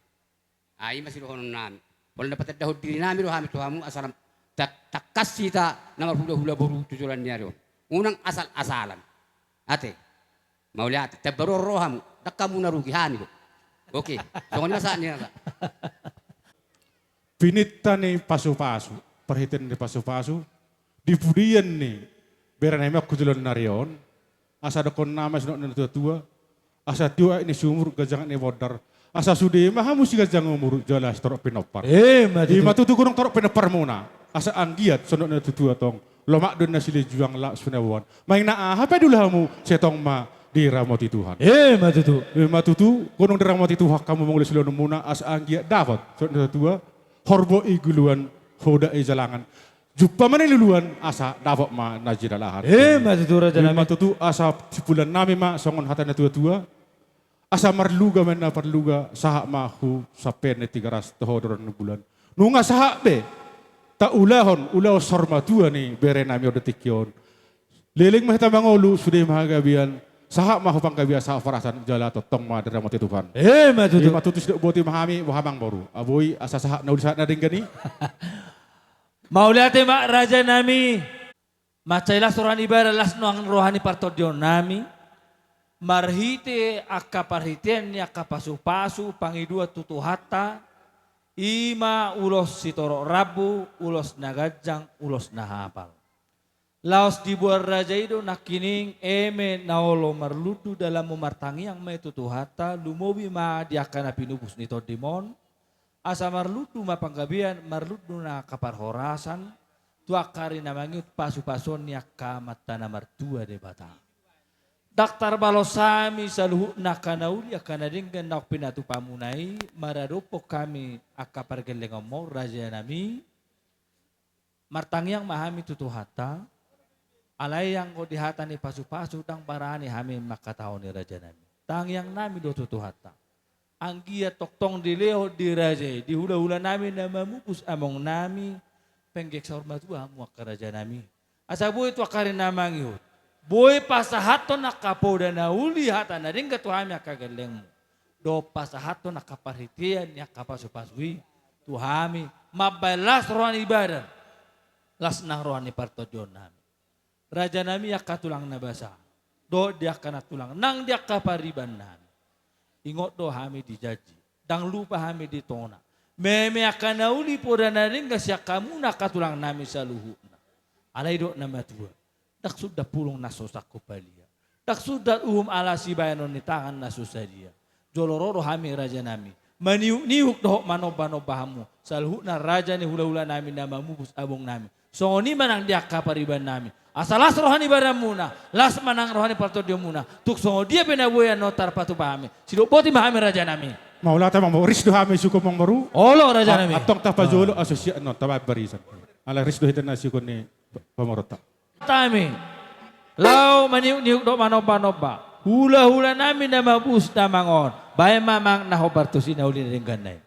Ai ma sidohonon nami. Molo na patandahon diri nami do hami tu hamu, asa lam ta-, tangkas hita na marhulahula boru tu joloan ni ari on. Unang asal-asalan. Ate. Mauliate. Tamba ro hamu. Ndang hamu na rugi, hami do. Oke. Songon i ma sahat ni hata. Pinta ni pasupasu, parhitean ni pasupasu, di pudian ni bere nami on tu joloan ni ari on, asa dokkon nama sinurat ni natuatua, Asa tio aek ni sumur, ganjang aek ni bondar. Asa sude ma hamu siganjang umur, jala sitorop pinompar. Emma tutu. Emma tutu, godang torop pinomparmuna. Asa anggiat songon na tutu antong, lomak do na silinjuang, laos pinaboan. Manang na aha pe diula hamu, sai tong ma diramoti Tuhan. Emma tutu. Emma tutu, godang diramoti Tuhan hamu mangula sileonmuna, asa anggiat dapot songon na tuatua, horbo i guluan, hoda i jalangan. Jumpa ma na niluluan, asa dapot ma na jinalahan. Emma tutu, raja nami. Emma tutu, asa simpulan nami ma songon hata ni natuatua. Asa marluga ma na parluga, sahat ma hu sampe ni Tigaras tu horong ni bulan. Nunga sahat be taulahon ulaon saur matua ni bere nami on di tingki on. Leleng ma hita mangolu, sude ma hagabean, sahat ma hu panggabean, sahat parasan, jala tongtong ma diramoti Tuhan. Emma tutu. Emma tutu, sidok boti ma hami, boha amangboru. Boi, asa sahat na uli, sahat na denggan i. Mauliate ma, raja nami. Mansai las roha ni badan, las nang roha ni partondion nami. Marhite angka parhitean ni angka pasupasu pangidoan tu Tuhanta, i ma ulos sitorop rambu, ulos na ganjang, ulos na hapal. Laos diboan raja i do nangkining eme na olo marlundu dalanmu, martangiang ma i tu Tuhanta, lumobi ma di angka na pinupus ni tondim on, asa marlundu ma panggabean, marlundu nang angka parhorasan, tu angka ari na mangihut pasupasuon ni angka Amanta na martua Debata. Ndang tarbalos hami saluhutna angka na uli, angka na denggan naung pinatupamuna i, maradophon hami angka pargellengonmu, raja nami. Martangiang ma hami tu Tuhanta, alai anggo di hata ni pasupasu ndang barani hami mangkatahon i, raja nami. Tangiang nami do tu Tuhanta. Anggiat tongtong dilehon di raja i, di hulahula nami na mamupus among nami, penggeng saur matua hamu angka raja nami. Asa boi tu angka ari na mangihut, boi pasahathon angka poda na uli, hata na denggan tu hami angka gellengmu. Dohot pasahathon angka parhitean ni angka pasupasu i tu hami, mambahen las roha ni badan, las nang roha ni partondion nami. Raja nami, angka tulang na basa dohot di angka nantulang nang di angka pariban nami. Ingot do hami di janji, ndang lupa hami di tona. Meme angka na uli, poda na denggan sian hamuna angka tulang nami saluhutna. Alai didok na matua, ndang sundat pulung na so sangkop palia, ndang sundat uhum ala sibahenon ni tangan na so sadia. Jolo ro do hami, raja nami, maniukniuk dohot manombanomba hamu, saluhutna raja ni hulahula nami na mamupus among nami. Songon i ma nang di angka pariban nami. Asa las roha ni badanmuna, las ma nang roha ni partondionmuna. Tung songon dia pe na boi annon tarpatupa hami, sidok boti ma hami, raja nami. Mauliate, amang boru. Ris do hami siukon, amang boru. Olo, raja nami. Antong tapajolo, ah, asa sian annon tabaen barisan. Ala ris do hita na siukon ni pamoruonta. Hami laho maniukniuk dohot manombanomba hulahula nami na mamupus damang on. Baen ma, amang, na hombar tusi na uli na denggan na i.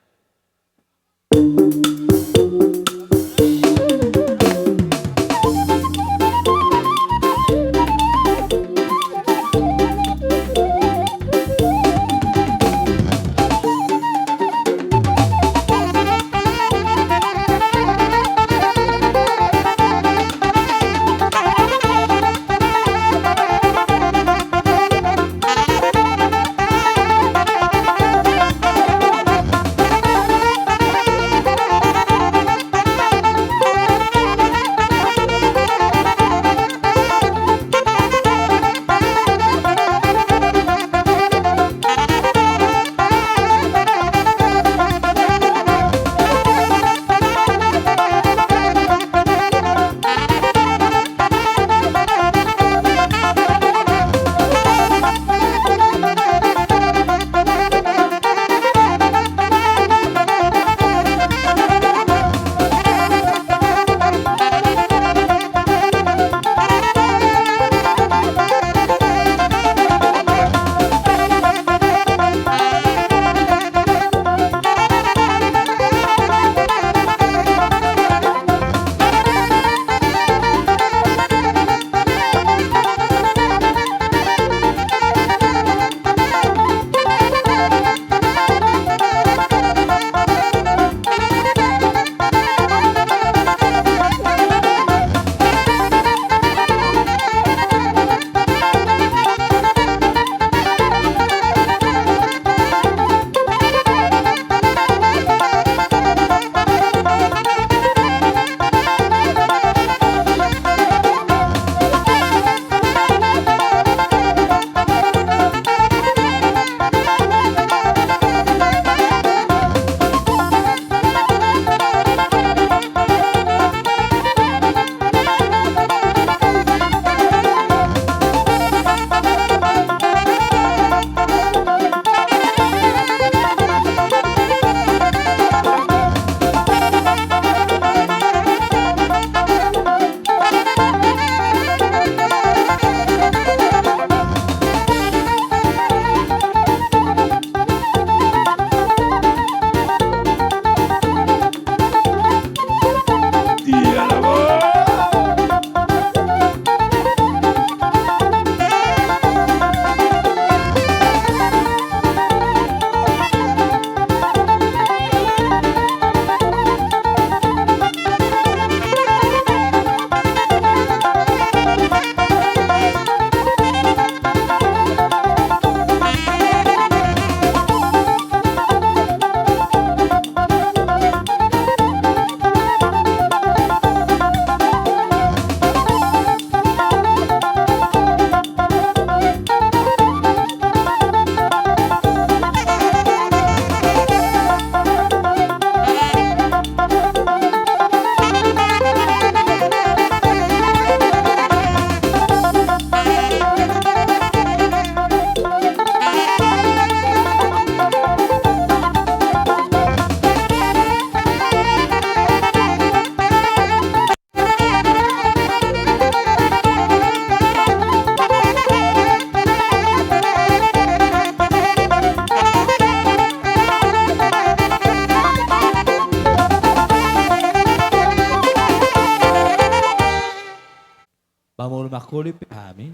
Holi pe hami,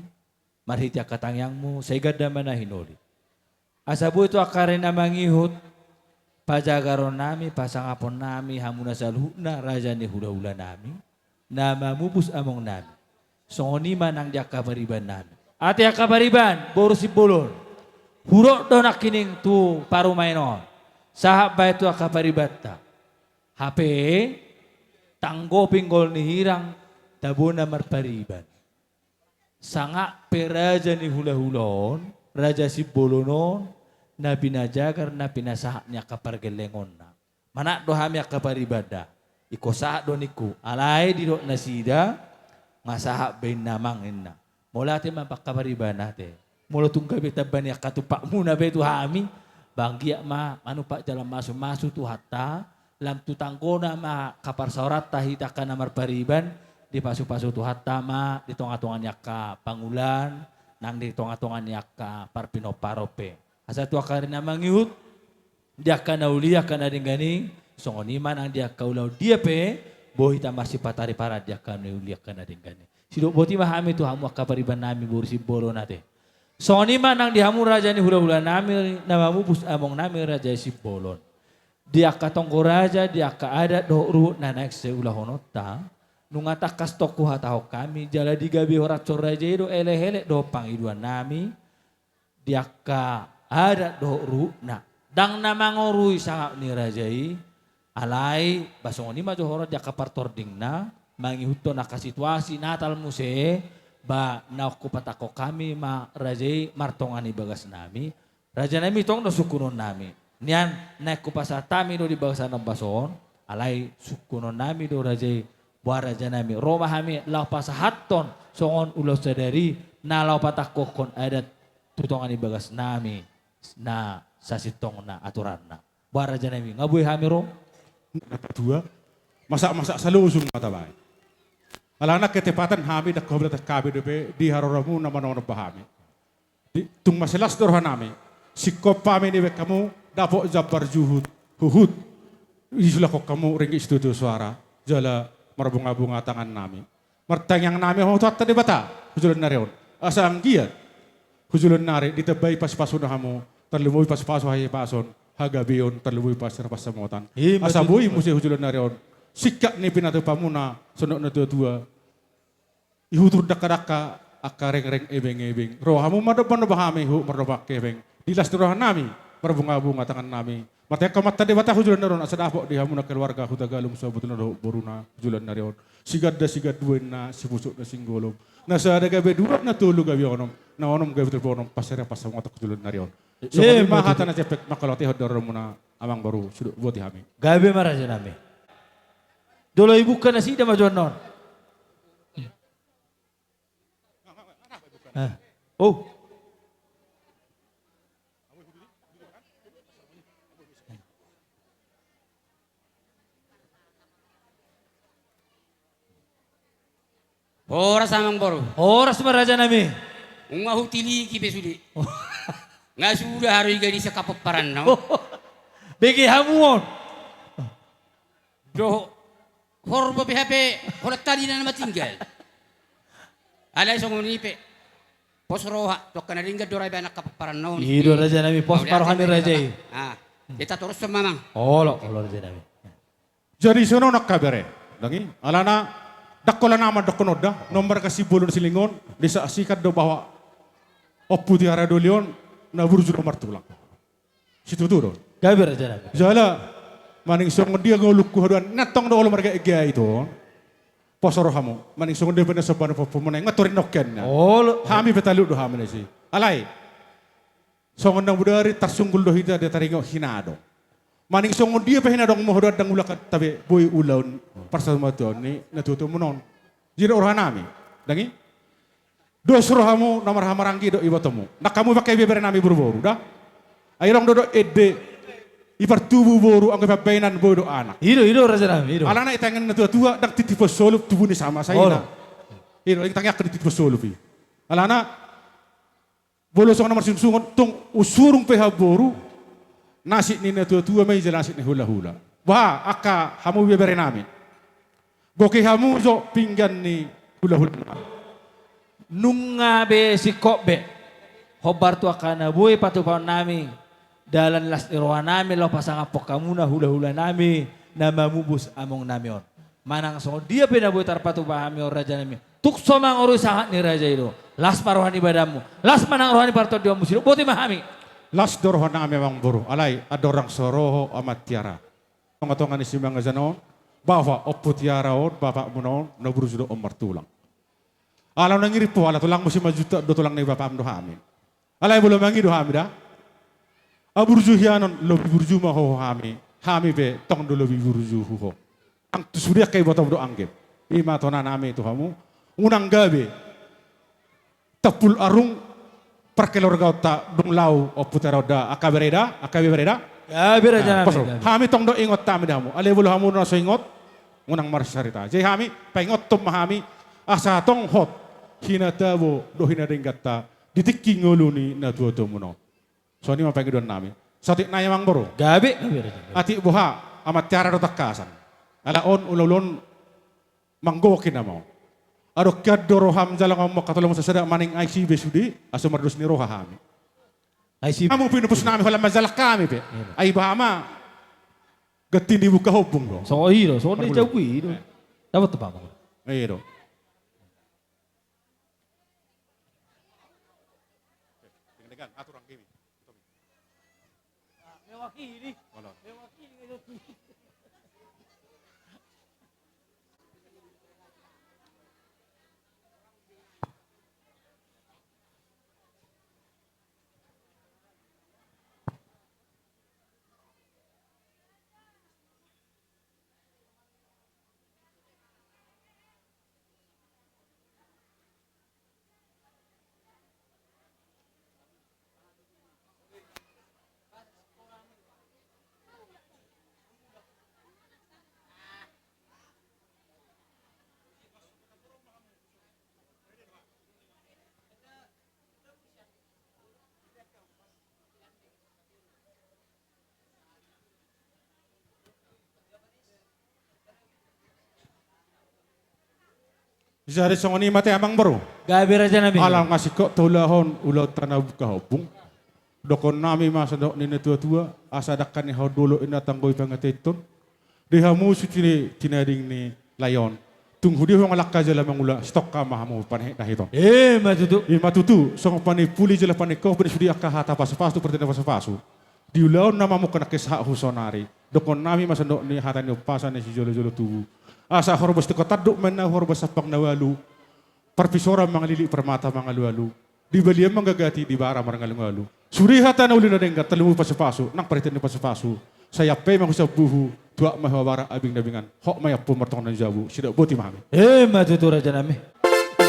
marhite angka tangiangmu, sai ganda ma na hinoli. Asa boi tu angka ari na mangihut, pajagaron nami, pasangapon nami, hamu na saluhutna, raja ni hulahula nami, na mamupus among nami. Songon i ma nang di angka pariban nami. Ate angka pariban, boru Simbolon. Hurok do nangkining tu parumaen on. Sahat baen tu angka paribanta. Hape, tanggo pinggol ni hirang, tabo na marpariban. Sangap pe raja ni hulahula on, raja Simbolon on, na pinajagar, na pinasahat ni angka pargellengonna. Manat do hami angka pariban da. Ingkon sahat do ningku. Alai didok nasida, nga sahat be inna amang inna. Molo ate ma angka pariban ate. Molo tung gabe tamba ni angka tumpakmuna be tu hami. Ba anggiat ma manumpak jala mamasu-masu Tuhanta. Lam tu tanggona ma angka parsaoranta hita angka na marpariban. Dipasupasu Tuhanta ma di tonga-tonga ni angka pangulaan. Nang di tonga-tonga ni angka parpinomparon pe. Asa tu angka ari na mangihut, di angka na uli, angka na denggan i, songon i ma nang di angka ulaon dia pe, boi hita marsipatariparan di angka na uli, angka na denggan i. Sidok boti ma hami tu hamu angka pariban nami boru Simbolon ate. Songon i ma nang di hamu raja ni hulahula nami, na mamupus among nami raja Simbolon. Di angka tonggo raja, di angka adat dohot ruhut na naeng siulahononta, nunga tangkas tong huhatahon hami, jala di gabe horas ni raja i do elek-elek dohot pangidoan nami, di angka adat dohot ruhutna. Ndang na mangorui sangap ni raja i, alai ba songon i ma jo horas di angka partordingna, mangihuthon angka situasi Natal muse, ba naung hupatangkok hami ma raja i martonga ni bagas nami. Raja nami tong do sungkunon nami. Nian naeng hupasahat hami do di bagasan ombas on, alai sungkunon nami do raja i, boha raja nami. Ro ma hami laho pasahathon songon ulaon sadari, na laho patangkokhon adat tu tonga ni bagas nami, na sasintongna aturanna. Boha raja nami, nga boi hami ro? Tua, masak-masak salosung ma tabaen. Alana ketepatan hami, ndang huambil hami dope di haroramu na manonomba hami. Di, tung mansai las do roha nami. Singkop hami nibaen hamu, dapot jambar juhut, huhut. Disulangkon hamu ringgit sitio-tio soara, jala marbunga-bunga tangan nami. Martangiang nami hamu tu Tuhanta Debata, tu joloan ni ari on. Asa anggiat, tu joloan ni ari, ditambai pasu-pasuna hamu, tarlumobi pasu-pasu hahipason, hagabeon, tarlumobi pasu-pasu pansamotan. Ima tutu. Asa boi muse tu joloan ni ari on, singkat ni pinatupamuna, songon na tua-tua. Ihutur dangka-dangka, angka rengreng ebeng-ebeng. Ro hamu marnomba-nomba hami, huhut marnomba hami. Di las ni roha nami, marbunga-bunga tangan nami. Martangiang hamu tu Debata tu joloan ni ari on, asa dapot di hamu na keluarga Hutagalung, sabotulna dohot boruna tu joloan ni ari on. Siganda sigandua inna, sipusuk na singgolom. Na sada gabe dua, na tolu gabe onom. Na onom gabe tolu onom, parsera pansamotan tu joloan ni ari on. Eh, songon i ma hata na jempek, mangkaluatehon do haroramuna, amang boru, sidok boti hami. Gabe ma raja nami. Jolo ibuka nasida ma jo annon. Eh. Oh. Horas amang boru. Horas ma raja nami. Nunga hutiliki pe sude. Nga suda haru i gadis angka pomparanna on. Bege hamu on. Dohot horbo pe hape holan tali na matinggal. Alai songon i pe. Pos roha, tu angka na denggan do ra ibaen angka pomparanna on. I do raja nami, pos ma roha ni raja i. Ah, hita torus ma amang. Olo, olo raja nami. Jadi songon on angka bere. Ndang i, alana, ndang holan amang dohonon da, na marga Simbolon Silingon, disaksikan do bahwa Ompu Tiara Doli on, na burju do martulang. Situtu do. Gabe raja nami. Jala, manang songon dia ngolungku haduan, na tong do olo marga Ege i tu on. Pos rohamu, manang songon dia pe na somba ni pomparanmuna, nga tor i nongken na. Olo. Hami pe talu do hami na disi. Alai. Songon na mudari tarsunggul do hita di taringot hinadong. Manang songon dia pe hinadongmu haduan ndang ulaon tabe boi ulaon parsatutuon ni na tuatua muna on. Jadi roha nami. Ndang i. Dos rohamu na marhahamaranggi do ibotomu. Ndang hamu pangke ibebere nami boruboru da. Ai adong do dohot ende. Ipartubu boru anggo pambahenan boi do anak. I do, i do raja nami, i do. Alana i tangiang ni na tuatua ndang titipon solup tubu ni sama saina. Olo. I do, i tangiangku di titipon solup i. Alana bolo songon na marsungsungon tung usurung pe hamu boru. Nasib ni na tuatua ma i jala nasib ni hulahula. Boha angka hamu ibebere nami. Goki hamu jo pinggan ni hulahula. Nunga be singkop be. Hombar tu angka na boi patupaonnami, dalan las ni rohanami laho pasangaphon hamuna hulahulanami na mamupus amongnami on. Manang songon dia pe na boi tarpatupa hami on, rajanami, tung so mangorui sangap ni raja i do. Las ma roha ni badanmu, las ma nang roha ni partondionmu, sidok boti ma hami. Las do rohanami, amangboru. Alai andorang so ro ho, Ama Tiara, tongatonga ni simangajan on, baoa Ompu Tiara on, bapakmuna on, na burju do on martulang. Ala unang ngirim ho, ala tulangmu Simanjuntak do, tulang ni bapakmu do hami. Alai molo mangido hami da, aburju hian on, lobi burju ma ho hami, hami pe tong do lobi burju hu ho. Nang tu sude angka ibotom do, angge. I ma tonanami tu hamu. Unang gabe tampul arung parkeluargaonta dung laho Ompu Tiara on da, angka bere da, angka bere da. Gabe, rajanami, pos ro. Gabe. Hami tong do ingot hami di hamu. Alai molo hamu na so ingot, unang marsarita. Jadi hami paingothon ma hami, asa tong hot hinatabo dohot hinadengganta di tingki ngolu ni natuatuamuna on. Songon i ma pangidoannami. Saotik nai, amangboru. Gabe, gabe, rajanami. Atik boha, Ama Tiara do tangkasan. Ala on ulaon on manggogoi nama on. Adong hian do roham jala ngomong, angka tolong sasada, manang ai si be sude, asa mardos ni roha hami. Ai si. Hamu pinupusnami, holan manjalang hami pe. Iya. Ai boha ma, ganti ni buka hombung do. So i do, so i do. Parmulu. Jago i do. Eh. Dapat tu pamang. Iya do. Dengan-dengan, atur angka i. Mewakili. Olo. Mewakili. Jadi songon i ma ate, amangboru. Gabe, rajanami. Ala nga singkop taulahon ulaonta na buka hombung. Dohononnami ma songon ni natuatua, asa dangka ni hau dolok i na tanggoi pangataiton. Di hamu sude tinading ni lae on. Tung hu dia ho nga langka jala mangula, sitongka ma hamu panehek na hiton. I ma tutu. I ma tutu, songon panipuli jala paningkop ni sude angka hata pasupasu, partingkian pasupasu. Di ulaon na mamungka nangkin sahat hu saonari. Dohononnami ma songon ni hata ni umpasa ni sijolojolo tubu. Asa horbas tingko tanduk ma inna, horbas sampang na ualu. Parpisoran mangalilik, parmata mangalualu. Di balian manggagati, di bara marngalungalu. Sude hata na uli na denggan, tarlumobi pasupasu, nang parhitean ni pasupasu. Sai ampe ma hu sambuhu, tuat ma hu abara, abing na bingan. Hot ma i ampu martonga na jabu, sidok boti ma hami. I ma tutu, rajanami.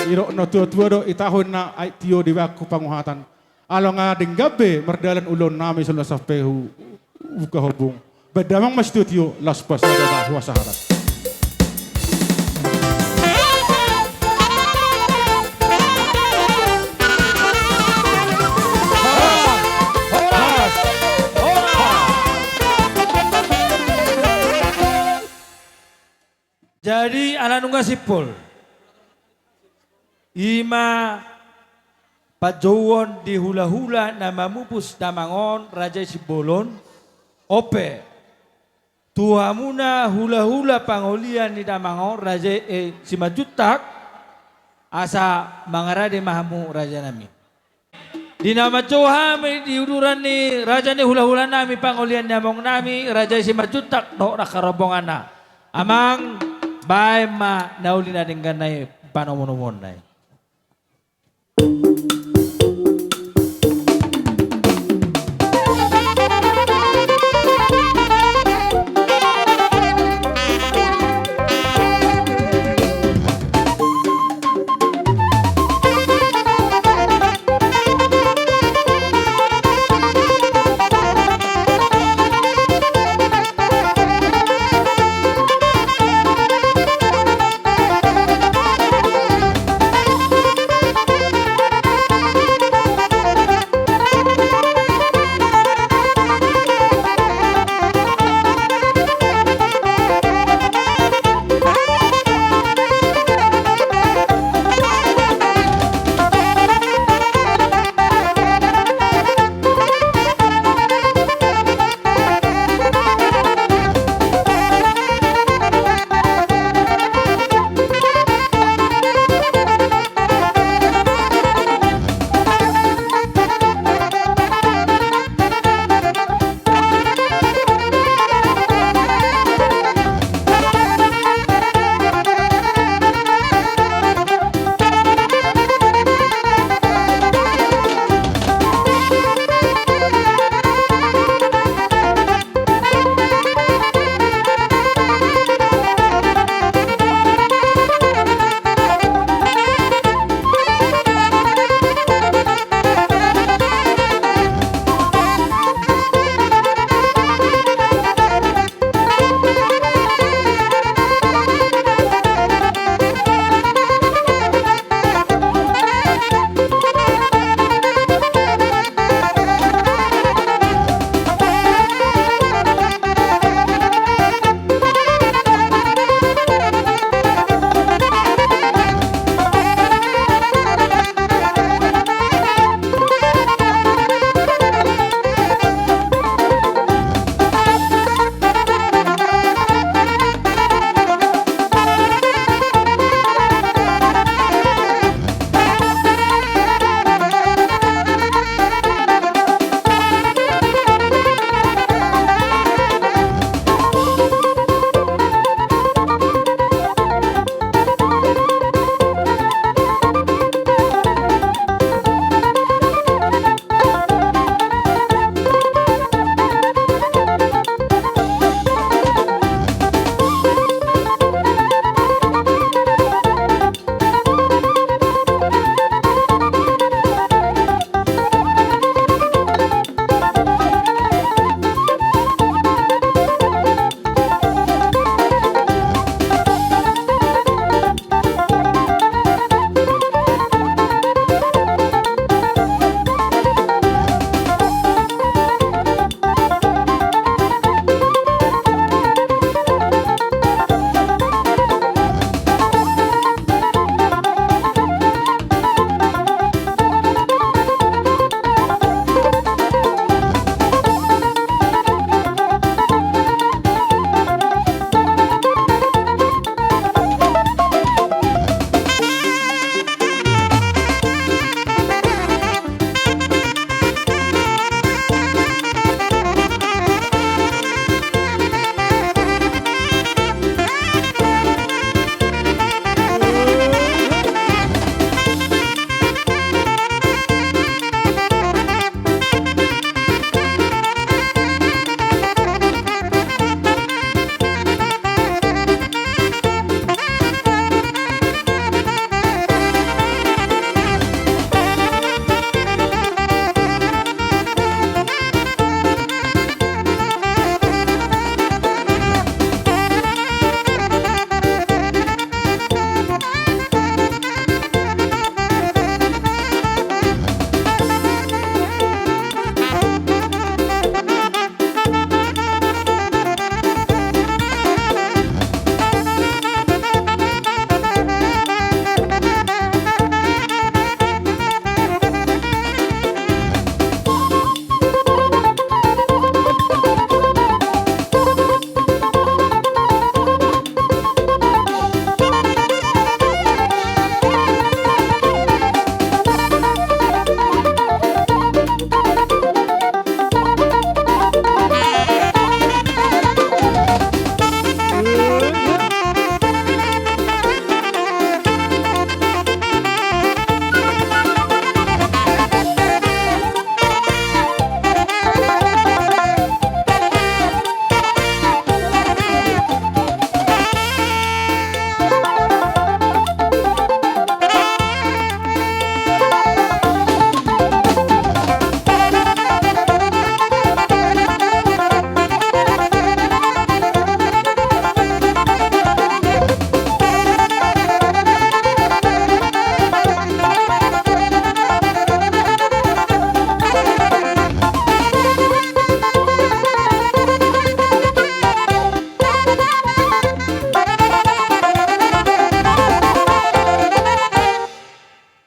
Didok natuatua do, i tahu inna aek tio dibahen panguhatan. Ala nga denggan be mardalan ulaonnami songon na sampe hu buka hombung. Baen damang ma sitiotio, laos pasada ma hu hasahatan. Jadi, ala nunga simpul, i ma panjouon di hulahula na mamupus damang on, Raja i Simbolon. On pe tu hamuna hulahula pangolian ni damang on, Raja i, eh, Simanjuntak, asa mangarade ma hamu, rajanami. Di na manjou hami di uduran ni raja ni hulahulanami, pangolian ni amongnami, Raja i Simanjuntak dohot angka rombonganna. Amang, baen ma na uli na denggan nai, panomunomuonna i.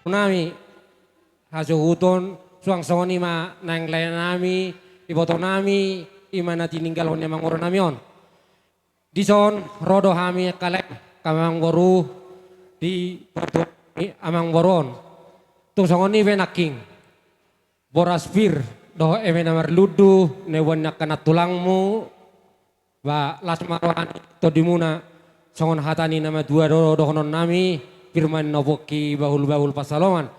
nami, hasuhuton, suang songon i ma naeng laenami, ibotonami, i ma na tininggalhon ni amangboru nami on. Dison, ro do hami angka lae, angka amangboru, di portibi ni amangboru on. Tung songon i pe nangkin. Boras pir, dohot eme na marlundu, na iboan ni angka nantulangmu, ba, las ma roha ni tondimuna, songon hata ni na matua do dohonon nami, pir ma ninna pongki bahul-bahul pansalongan.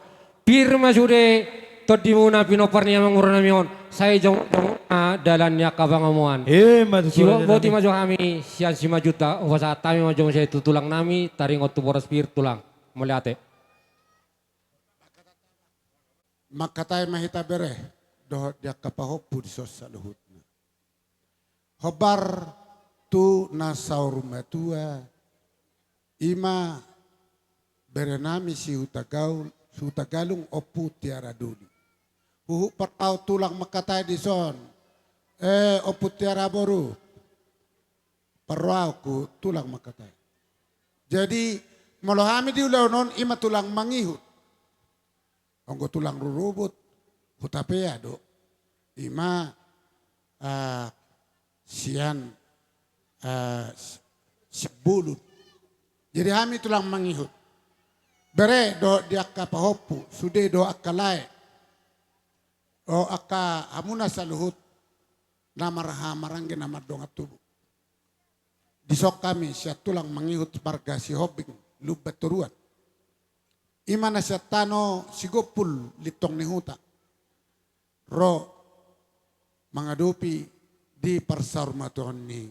Pir ma sude tondimuna pinompar ni amangboru nami on, sai jongjong ma dalan ni angka pangomoan. Ima tutu. Sibotboti ma jo hami, sian Simanjuntak, hupasahat hami ma jo muse tu tulang nami, taringot tu boras pir tulang. Mauliate. Mangkatai ma hita bere, dohot di angka pahompu dison saluhutna. Hombar tu na saur matua, ima bere nami si Hutagaul-, si Hutagalung Ompu Tiara Doli. Huhut parrohaon tulang mangkatai dison, eh, Ompu Tiara boru. Parrohaonku tulang mangkatai. Jadi, molo hami di ulaon on ima tulang mangihut. Anggo tulang rurubut, hutapea do. Ima, ah, sian, ah, s-, Simbolon. Jadi hami tulang mangihut. Bere dohot di angka pahompu, sude dohot angka lae. O angka hamuna saluhut, na marhaha maranggi na mardongan tubu. Dison hami sian tulang mangihut marga Sihombing Lumban Toruan. Ima na sian tano Sigompul Lintong ni Huta. Ro mangadopi di parsaurmatuaon ni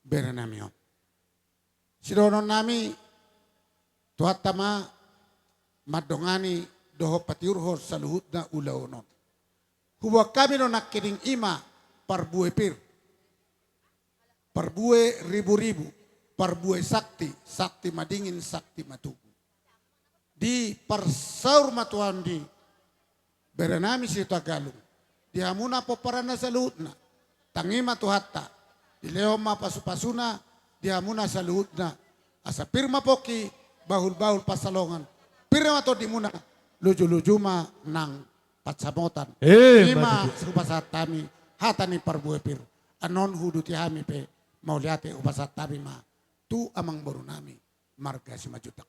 bere nami on. Sidohonon nami, Tuhanta ma mandongani dohot patiurhon saluhutna ulaon on. Huboan hami do nangkining ima parbue pir. Parbue ribu-ribu, parbue sakti, sakti madingin, sakti matubu. Di parsaurmatuaon ni bere nami si Hutagalung. Di hamuna pomparanna saluhutna. Tangi ma Tuhanta. Dilehon ma pasu-pasuna di hamuna saluhutna. Asa pir ma pongki bahul-bahul pansalongan. Pir ma tondimuna, luju-luju ma nang pansamotan. Eh, ima betul. Hupasahat hami hata ni parbue pir. Annon huuduti hami pe mauliate hupasahat hami ma tu amangboru nami marga Simanjuntak.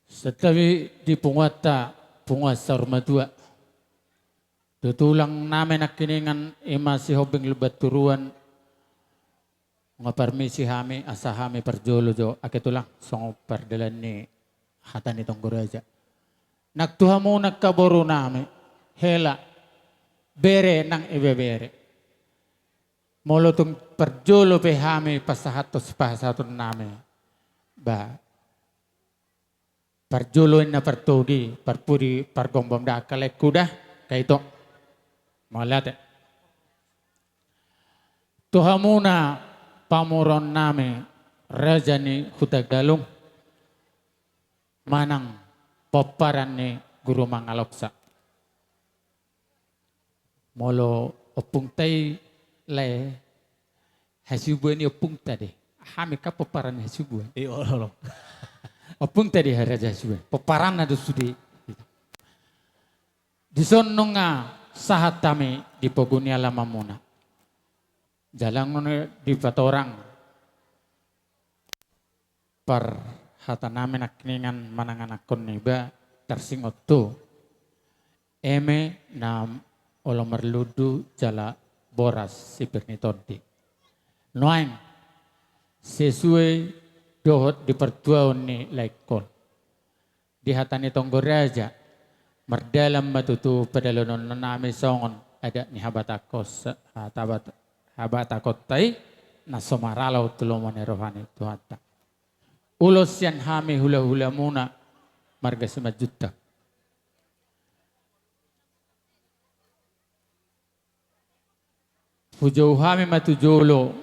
Santabi di punguanta, punguan saurmatua. Tu tulang nami nangkiningan ima Sihombing Lumban Toruan. Nga parmisi hami, asa hami parjolo jo, ake tulang, songon pardalan ni hata ni tonggo raja. Nang tu hamu nang angka boru nami, hela, bere nang ibebere. Molo tung parjolo pe hami pasahathon sipasahaton nami. Ba. Parjolo inna partogi, parpudi, pargombom da angka laengku da, angka ito. Mauliate. Tu hamuna pamoruon nami raja ni Hutagalung. Manang pomparan ni Guru Mangaloksa. Molo ompungta i lae, hasibuan ni ompungta do i. Hami kan pomparan ni hasibuan. Iya, olo, olo. Ompungta do i raja hasibuan. Pomparanna do sude. Dison nunga sahat hami di pogu ni alamanmuna. Jala nunga dipatorang parhata nami nangkiningan manang anakkon niba tarsingot tu eme na olo marlundu jala boras si pir ni tondi. Nuaeng sesuai dohot di partuaon ni laengkon. Di hata ni tonggo raja, mardalan ma tutu padalonon nami songon adat ni habatahon, habat-, habatahonta i, na so maralo tu lomo ni roha ni Tuhanta. Ulos sian hami hulahulamuna marga Simanjuntak. Hujou hami ma tu jolo,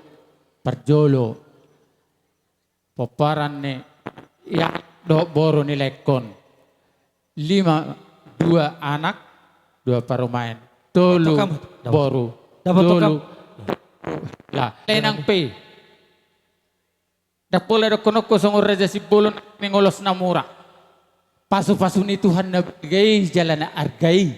parjolo. Pomparan ni anak dohot boru ni laengkon. Lima, dua anak, dua parumaen. Tolu boru. Dapot tolu. Lah, lae nang pe. Ndang pola dohononku songon Raja Simbolon ning ulos na mura. Pasu-pasu ni Tuhan na balga i jala na arga i.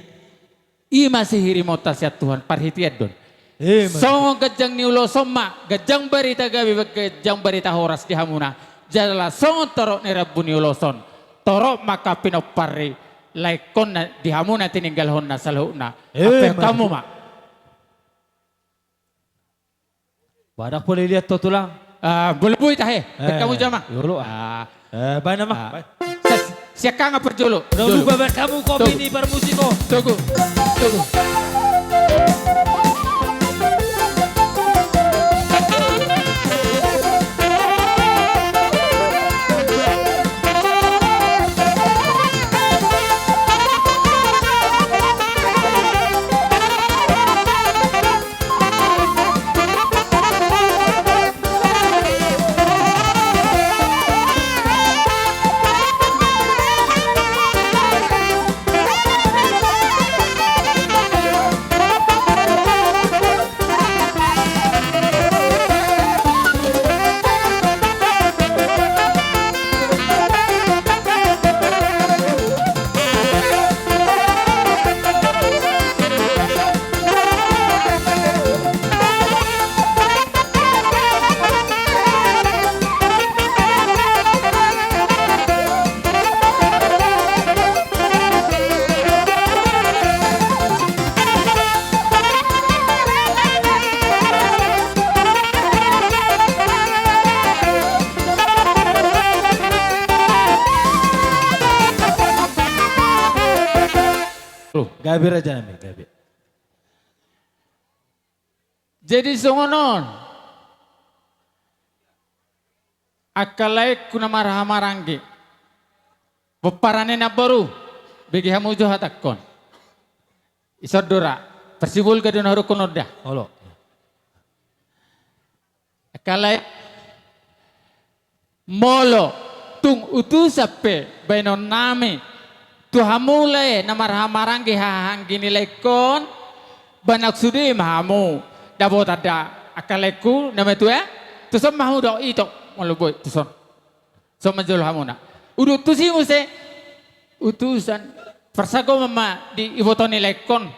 I ma sihirimonta sian Tuhan, parhitean do on. Ima. Songon ganjang ni ulos on ma, ganjang barita gabe, ganjang barita horas di hamuna. Jala songon torop ni rambu ni ulos on, torop ma angka pinompar ni laengkon na di hamuna tininggalhon na saluhutna. Ima. Ampe hamu ma. Badak pole liat to tulang. Ah, boleh bui tahe. Eh, kamu jama. Jolo, ah. Ah. Eh, baen ma. Ah. Baen. Sian hami parjolo. Jolo. Lupa baen hamu kopi ni parmusik on. Togu. Togu. Gabe raja nami, gabe. Jadi songon on. Angka laengku na marhahamaranggi. Pomparan ni namboru. Bege hamu jo hatangkon. Ison do ra. Parsibolga do na hudok on da. Olo. Angka lae, molo tung utusan pe baenon nami tu hamu lae na marhahamaranggi hahaanggi ni laengkon, manang sude ma hamu, dapotan da angka laengku na matua, tuson ma hamu do ito, molo boi tuson. Songon manjalo hamuna. Udut tusi muse, utusan, parsagoman ma di iboto ni laengkon,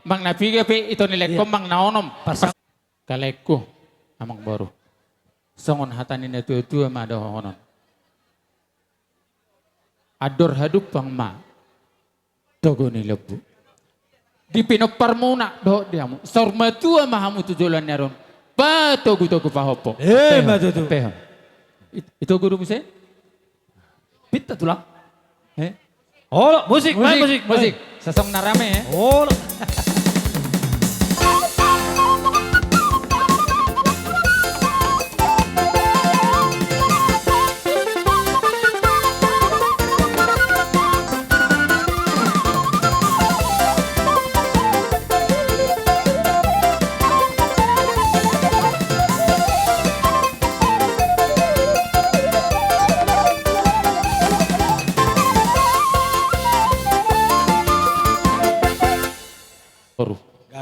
manang na piga pe ito ni laengkon, manang na onom. Parsa- Angka laengku, amangboru. Songon hata ni natuatua ma dohonon. Andor hadumpang ma togu ni lombu. Di pinomparmuna dohot di hamu. Saur matua ma hamu tu joloan ni ari on. Patogutogu pahompu. Ima tutu. Pehon. It-, itogu do muse? Pinta tulang. Eh? Olo, musik, main musik, musik. Sasong na rame, eh? Olo.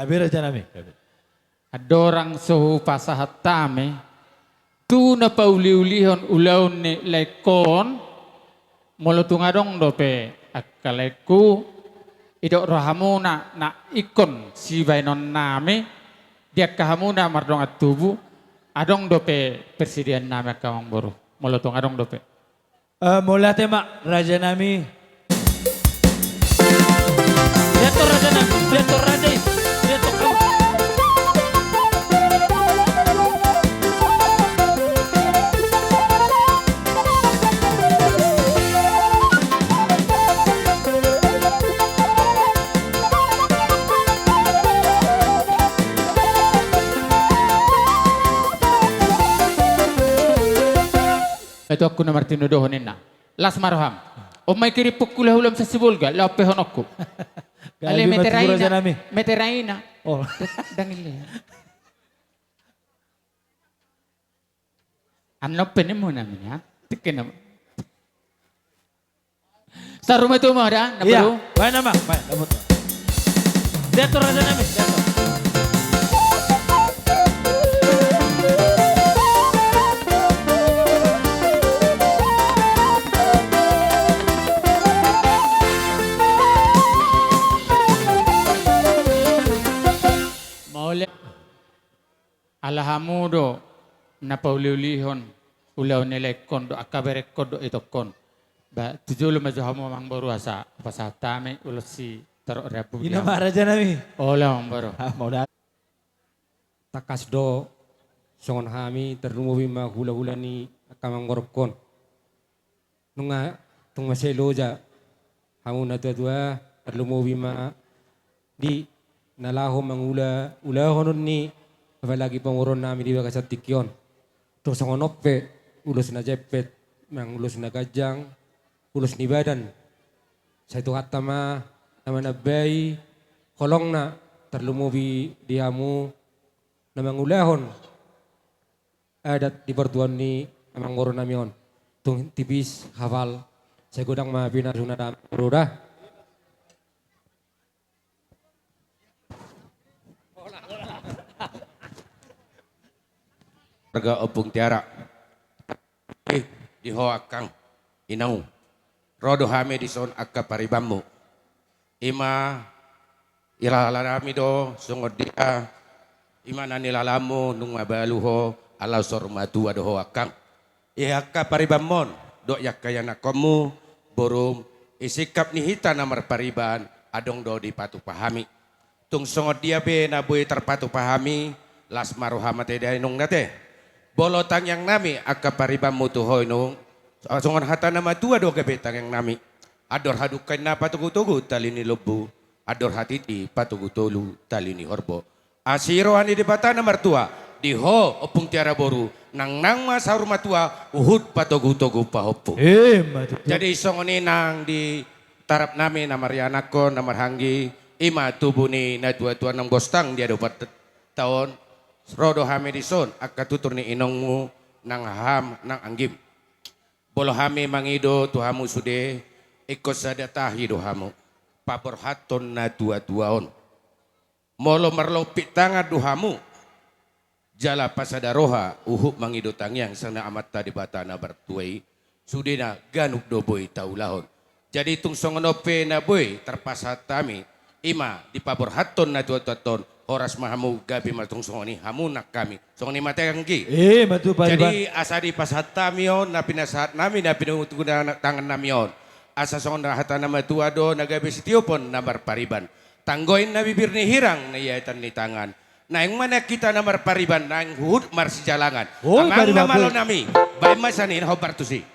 Gabe raja nami. Andorang so hupasahat hami tu na pauliulihon ulaon ni laengkon, molo tung adong dope angka laengku, didok rohamuna na ingkon sibaenon nami, di angka hamuna mardongan tubu, adong dope persediaan nami angka amangboru, molo tung adong dope. Eh, mauliate ma, raja nami. Dianto raja nami, dianto raja i, dianto hamu. Ai tu angka na martinodohon ninna. Las ma roham. On ma i kirimpungku laho ulam sasi bolga, laho pehononku. Ale mete raina. Mete raina. Oh. Dang ile. Annon pe nimmu nami ya. Tikke nama. Saur matua ma da, na baru. Baen nama, baen, dapotan. Dianto raja nami, dianto. Hamu do na pauliulihon ulaon ni laengkon dohot angka berengkon dohot itokkon. Ba tu jolo ma jo hamu amangboru asa pasahat hami ulos sitorop ni rambu. Ina ma raja nami. Olo amangboru. Ah, mauliate. Tangkas do songon hami tarlumobi ma hulahula ni angka amangborungkon. Nunga tung mansai loja hamu natuatua, tarlumobi ma di na laho mangula ulahonon ni apalagi pamoruon nami di bagasan tingki on. Tung songon on pe ulos na jempek, nang ulos na ganjang, ulos ni badan. Sai Tuhanta ma na manambai holongna tarlumobi di hamu na mangulahon adat di partuaon ni amangboru nami on. Tung tipis hafal, sai godang ma pinasu na dame roda. Marga Ompung Tiara. Eh, di ho angkang inang. Ro do hami dison angka paribanmu. Ima ilala nami do songon dia ima na nilalanmu nunga mabalu ho, ala saur matua do ho angkang. I angka paribanmon dohot i angka ianakkonmu, borum, i singkap ni hita na marpariban adong do dipatupa hami. Tung songon dia pe na boi tarpatupa hami, las ma roham ate da inong ate. Molo tangiang nami angka paribanmu tu ho inong, songon hata na matua do gabe tangiang nami. Andor hadungka inna patogutogu tali ni lombu, andor hatiti patogutolu tali ni horbo. Asi roha ni Debata na martua di ho Ompung Tiara boru, nangnang ma saur matua huhut patogutogu pahompu. Ima tutu. Jadi songon i nang di tarap nami na marianakkon na marhahaanggi, ima tubu ni natuatua naung gostang di adopan ta on. Ro do hami dison angka tutur ni inongmu nang haham nang anggim. Molo hami mangido tu hamu sude, ingkon sada tahi do hamu paborhathon natuatua on. Molo marlompit tangan do hamu jala pasada roha huhut mangido tangiang sian Amanta Debata na martua i, sudena ganup do boi taulahon. Jadi tung songon on pe na boi tarpasahat hami, ima dipaborhathon natuatua on, horas ma hamu, gabe ma tung songon i hamu nang hami. Songon i ma ate anggi. Ima tutu pariban. Jadi asa dipasahat hami on na pinasahat nami na pinatupa tangan nami on, asa songon hata na matua do na gabe sitiopon na marpariban. Tanggo inna bibir ni hirang na iaetan ni tangan. Naeng ma nang hita na marpariban naeng huhut marsijalangan. Oi, amang pariban na malo nami. Baen ma sian i na hombar tusi.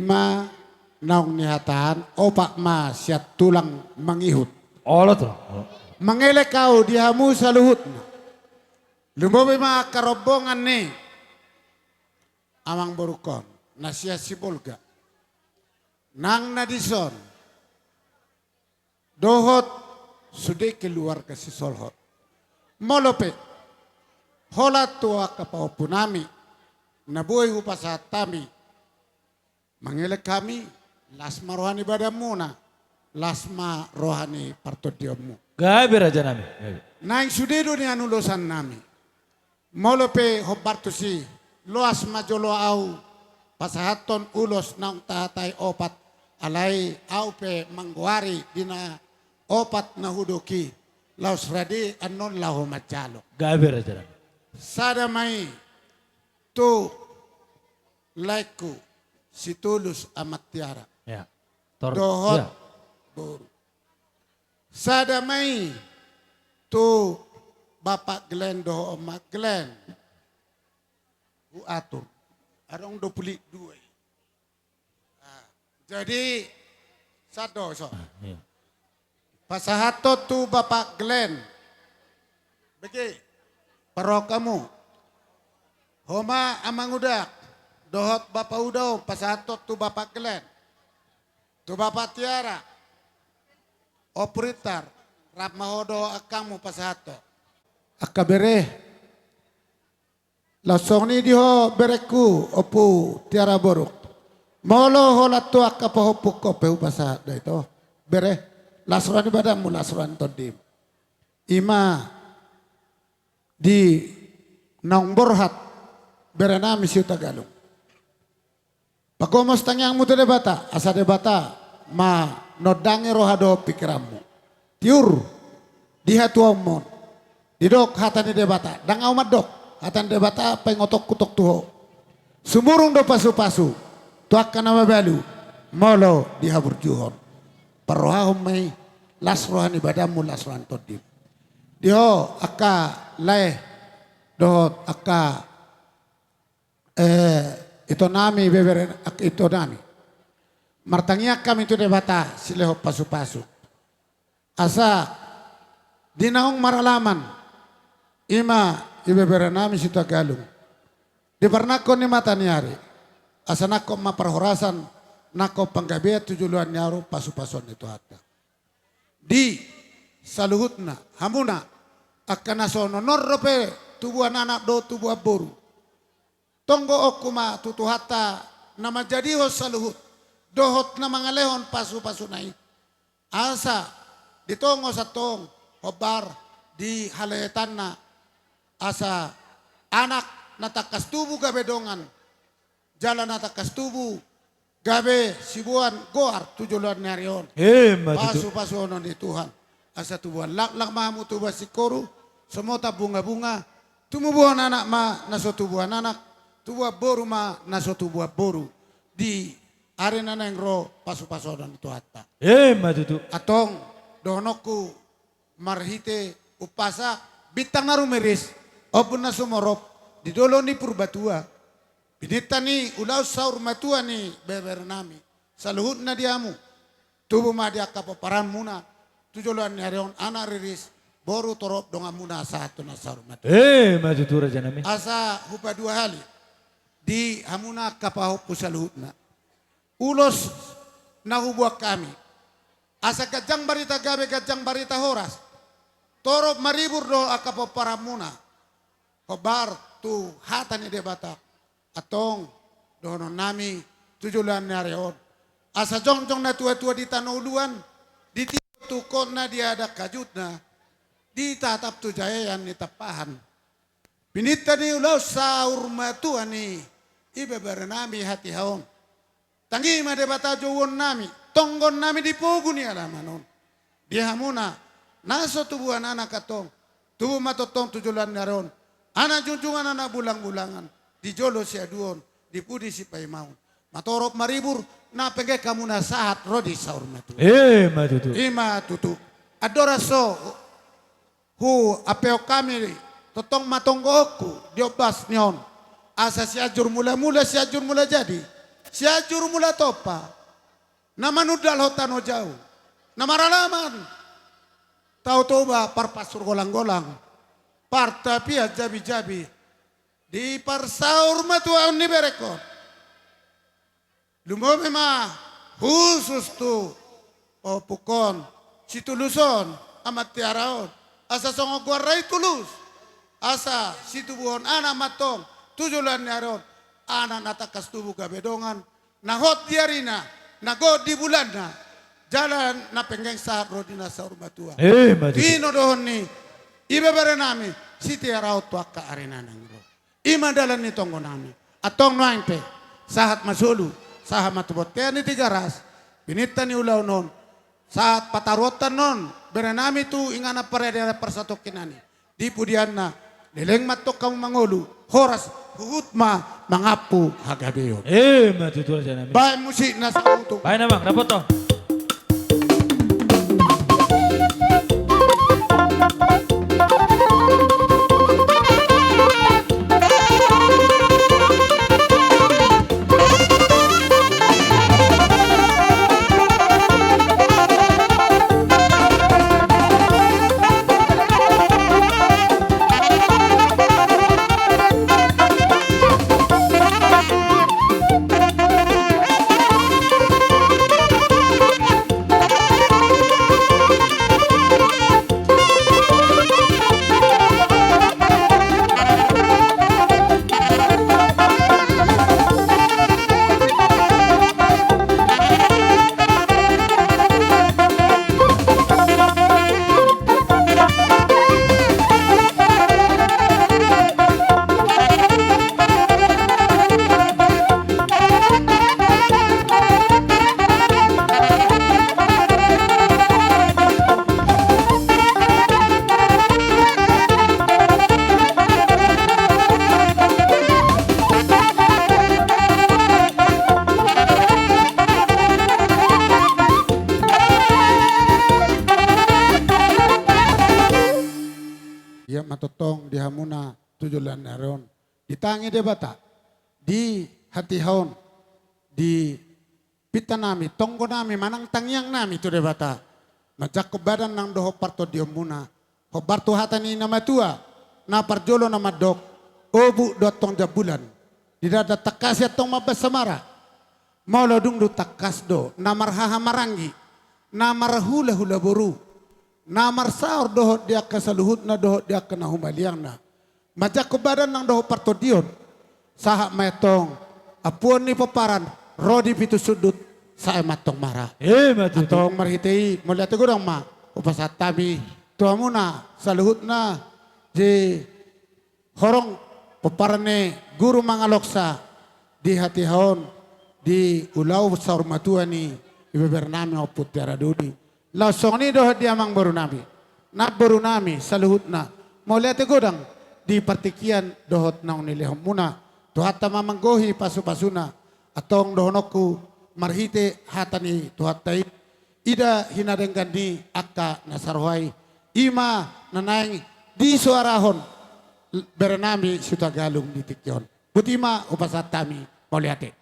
Ma naung nihataan, opat ma sian tulang mangihut. Olo tu. Mangelek ahu di hamu saluhutna. Lumobi ma angka rombongan ni amangborungkon na sian Sibolga nang na dison dohot sude keluarga sisolhot. Molo pe holan tu angka pahompunami na boi hupasahat hami, mangelek hami, las ma roha ni badanmuna, las ma roha ni partondionmu. Gabe, rajanami, gabe. Naeng sude do nian ulosannami. Molo pe hombar tusi, loas ma jolo ahu pasahathon ulos naung tahatai opat, alai ahu pe manggoari di na opat na hudok i, laos rade annon laho manjalo. Gabe, rajanami. Sada ma i tu laengku si Tulus Amat Tiara. Ya. Tor-, dohot ya. Boru. Sada ma i tu Bapak Glenn dohot Omak Glenn. Huatur. Adong do pulik dua i. Ah, jadi, sado so. Ah, iya. Pasahathon tu Bapak Glenn. Bege, parrohahon hamu. Ho ma Amang Uda, dohot Bapak Uda on, pasahathon tu Bapak Glenn. Tu Bapak Tiara. Operator, rap ma ho dohot angkangmu pasahathon. Angka bere. Laos songon i di ho berengku, Ompu Tiara Boruk. Molo holan tu angka pahompungkon pe hupasahat do ito. Bere, las roha ni badanmu, las roha ni tondim. I ma di naung borhat berenami Sihutagalung. Pagomos tangiangmu tu Debata, asa Debata manondangi roha dohot pingkiranmu. Tiur di hatuaonmu on. Didok hata ni Debata, ndang ahu mandok, hata ni Debata paingotonku tong tu ho. Sumurung do pasupasu tu angka na mabalu molo di haburjuhon. Parrohahon ma i, las roha ni badanmu, las roha ni tondim. Di ho angka lae dohot angka Eh, itonami, bebere, ak-, itonami. Martangiang hami tu Debata silehon pasupasu. Asa di naung maralaman, i ma ibeberenami Sihutagalung. Di parnangkok ni mata ni ari, asa nangkok ma parhorasan, nangkok panggabean tu joloan ni ari on, pasupasuon ni Tuhanta. Di saluhutna, hamuna, angka na so nonoron dope tubuan anak dohot tubuan boru. Tonggoonku ma tu Tuhanta na manjadihon saluhut, dohot na mangalehon pasupasuna i. Asa, di tongos antong, hombar di halehetanna, asa anak na tangkas tubu gabe dongan, jala na tangkas tubu gabe siboan goar tu joloan ni ari on. Emma tutu. Pasupasuonon ni Tuhan. Asa tubuan laklak ma hamu, tubuan singkoru, somota bungabunga, tumubuhon anak ma na so tubuan anak, tubuan boru ma na so tubuan boru. Di ari na naeng ro pasupasuonon ni Tuhanta. Emma tutu. Antong, dohononku marhite umpasa, bintang na rumiris, ombun na sumorop di dolok ni Purbatua. Pinangido ni ulaon saur matua ni beberenami, saluhutna di hamu. Tubu ma di angka pomparanmuna, tu joloan ni ari on anak riris, boru torop donganmuna sahat tu na saur matua. Emma tutu, rajanami. Asa hupaduahali di hamuna angka pahompu saluhutna. Ulos na huboan hami. Asa ganjang barita gabe, ganjang barita horas. Torop maribur do angka pomparanmuna. Hombar tu hata ni Debata. Antong, dohononnami tu joloan ni ari on. Asa jongjong natuatua di tano uluan, di tiur tu kotna, di adat hajutna, di tatap tu jaean ni tampahan. Pinangido ni ulaon saur matua ni ibeberenami hatiha on. Tangi ma Debata jouonnami, tonggonnami di pogu ni alaman on. Di hamuna, na so tubuan anak antong, tubu ma tongtong tu joloan ni ari on. Anak jungjungan, anak bulangbulangan, di jolo siaduon, di pudi sipaimaon. Matorop maribur, na pengge hamuna sahat ro di saur matua. Emma tutu. Emma tutu. Andorang so huampeon hami tongtong ma tonggoonku di ombas ni on. Asa Sianjur Mulamula, Sianjur Mulajadi. Sianjur Mula Tompa, na manundalhon tano jau, na maralaman Tao Toba, parpansur Golang-golang, partapian jabi-jabi, di parsaurmatuaon ni berengkon. Lumobi ma husus tu ompukkon, si Tulus on, Ama Tiara on, asa songon goarna i Tulus, asa situbuhon anak ma antong tu joloan ni ari on, anak na tangkas tubu gabe dongan, na hot di arina, na got di bulanna, jala na penggeng sahat ro di na saur matua. Ima tutu. Ima dohonon ni ibebere nami, si Tiara on tu angka ari na naeng ro. Ima dalan ni tonggo nami. Antong nuaeng pe, sahat ma solu, sahat ma tu bontean ni Tigaras, pininta ni ulaon on, sahat pataruhonta annon bere nami tu inganan parade adat parsatongkinan i. Di pudianna, leleng ma antong hamu mangolu, horas huhut ma mangampu hagabeon. Ima tutu, raja nami. Baen musikna sahutu. Baen, amang, dapothon. Ia ma tongtong di hamuna tu joloan ni ari on. Ditangi Debata, dihatiha on, di pinta nami, tonggo nami, manang tangiang nami tu Debata, manjangkon badan nang dohot partondionmuna, hombar tu hata ni na matua, na parjolo na mandok, obu do antong jambulan, di dada tangkas i antong mambahen samara. Molo dung do tangkas do, na marhaha maranggi, na marhulahula boru, na marsaor dohot di angka saluhutna dohot di angka na humaliangna, manjangkon badan nang dohot partondion, sahat ma i antong ampuon ni pomparan, ro di pitu sundut, sae ma antong mara. Ima tutu. Antong marhite i, mauliate godang ma hupasahat hami tu hamuna saluhutna, di horong pomparan ni Guru Mangaloksa, dihatiha on, di ulaon saur matua ni ibebere nami Ompu Tiara Dodi. Laos songon i dohot di amangboru nami, namboru nami saluhutna, mauliate godang di partingkian dohot naung nilehonmuna, Tuhanta ma manggohi pasupasuna. Antong dohononku marhite hata ni Tuhanta i, ida hinadenggan ni angka na saroha i, ima na naeng disoarahon bere nami Sitagalung di tingki on. Boti ma hupasahat hami, mauliate.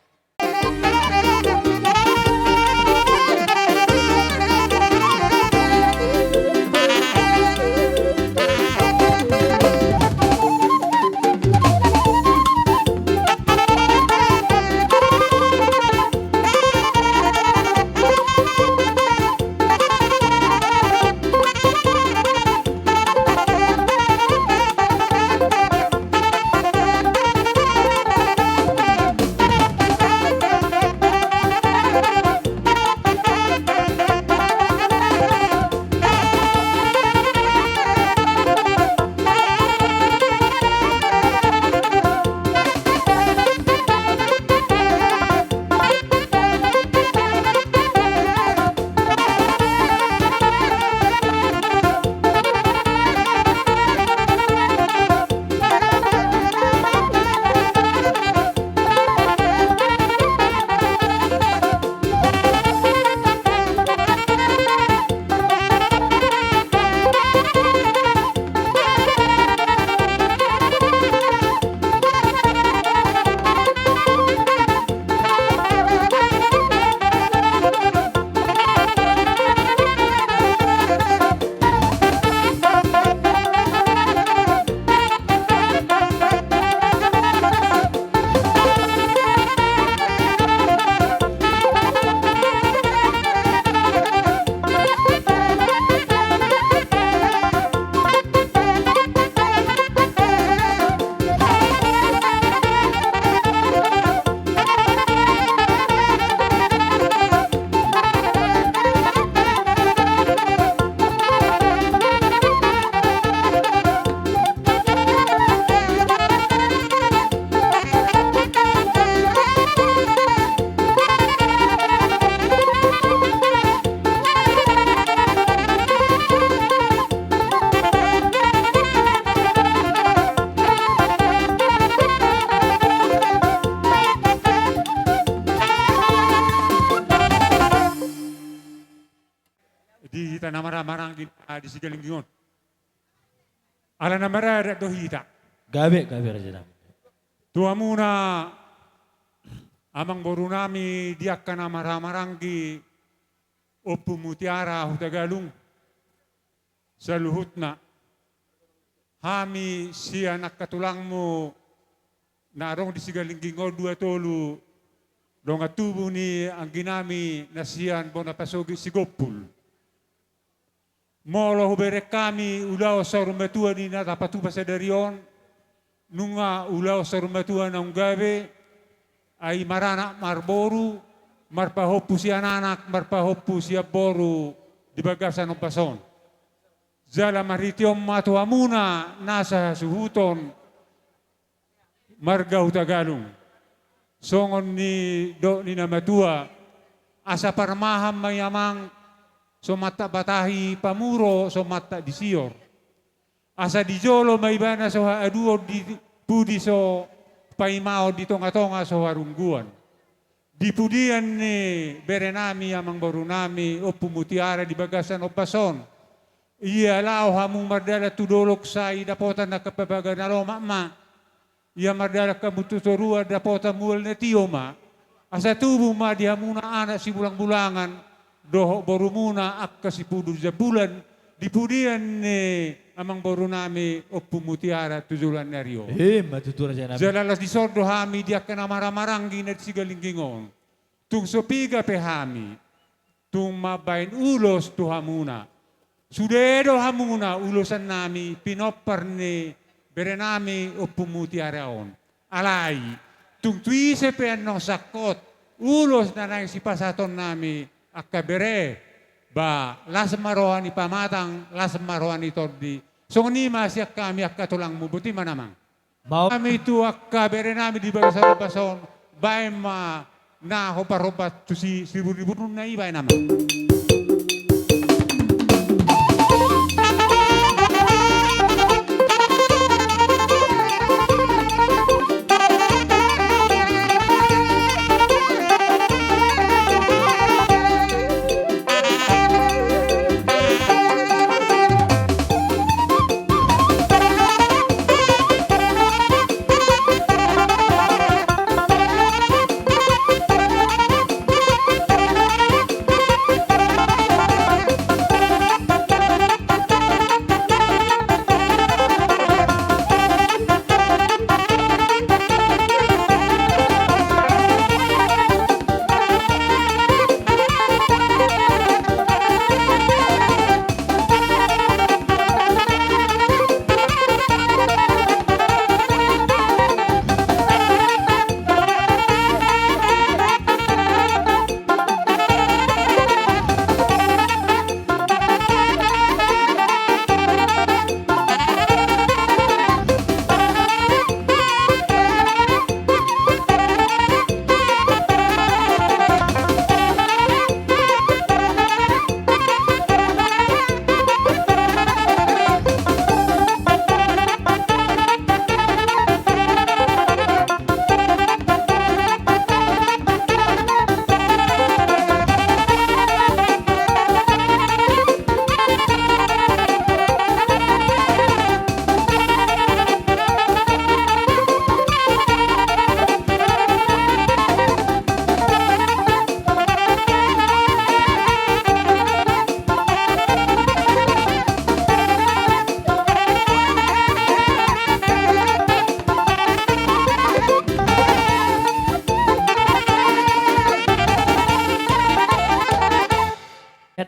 Hita na marhahamaranggi na di Sigalingging on. Ala na maradat do hita. Gabe, gabe, raja nami. Tu hamuna amangboru nami di angka na marhahamaranggi Ompu Mutiara Hutagalung, saluhutna. Hami sian angka tulangmu na adong di Sigalingging on dua tolu dongan tubu ni anggi nami na sian bona pasogit Sigompul. Molo hubereng hami ulaon saur matua di na tapatupa sadari on, nunga ulaon saur matua naung gabe, ai maranak marboru, marpahompu sian anak, marpahompu sian boru di bagasan ombas on. Jala marhite on ma tu hamuna nasa hasuhuton marga Hutagalung. Songon nidok ni na matua, asa parmahan ma i amang, so mantak batahi pamuro, so mantak disior. Asa di jolo ma ibana so haaduon, di pudi so paimaon, di tongatonga so harungguan. Di pudian ni bere nami, amangboru nami, Ompu Mutiara di bagasan ombas on. Ia laho hamu mardalan tu dolok sai dapotan angka pabaga na lomak ma. Ia mardalan hamu tu toruan dapotan mual na tio ma. Asa tubu ma di hamuna anak sibulangbulangan dohot borumuna angka sipulu jambulan di pudian ni amangboru nami Ompu Mutiara tu joloan ni ari on. Ima tutu, raja nami. Jala laos dison do hami di angka na marhahamaranggi na di Sigalingging on. Tung so piga pe hami, tung mambahen ulos tu hamuna. Sude do hamuna ulosan nami pinompar ni bere nami Ompu Mutiara on. Alai, tung tu ise pe annon sangkot ulos na naeng sipasahaton nami angka bere, ba las ma roha ni pamatang, las ma roha ni tondi. Songon i ma sian hami angka tulangmu, boti ma amang. Mau. Hami tu angka bere nami di bagasan ombas on, baen ma na hombar-hombar tusi, siribur-riburna i baen amang.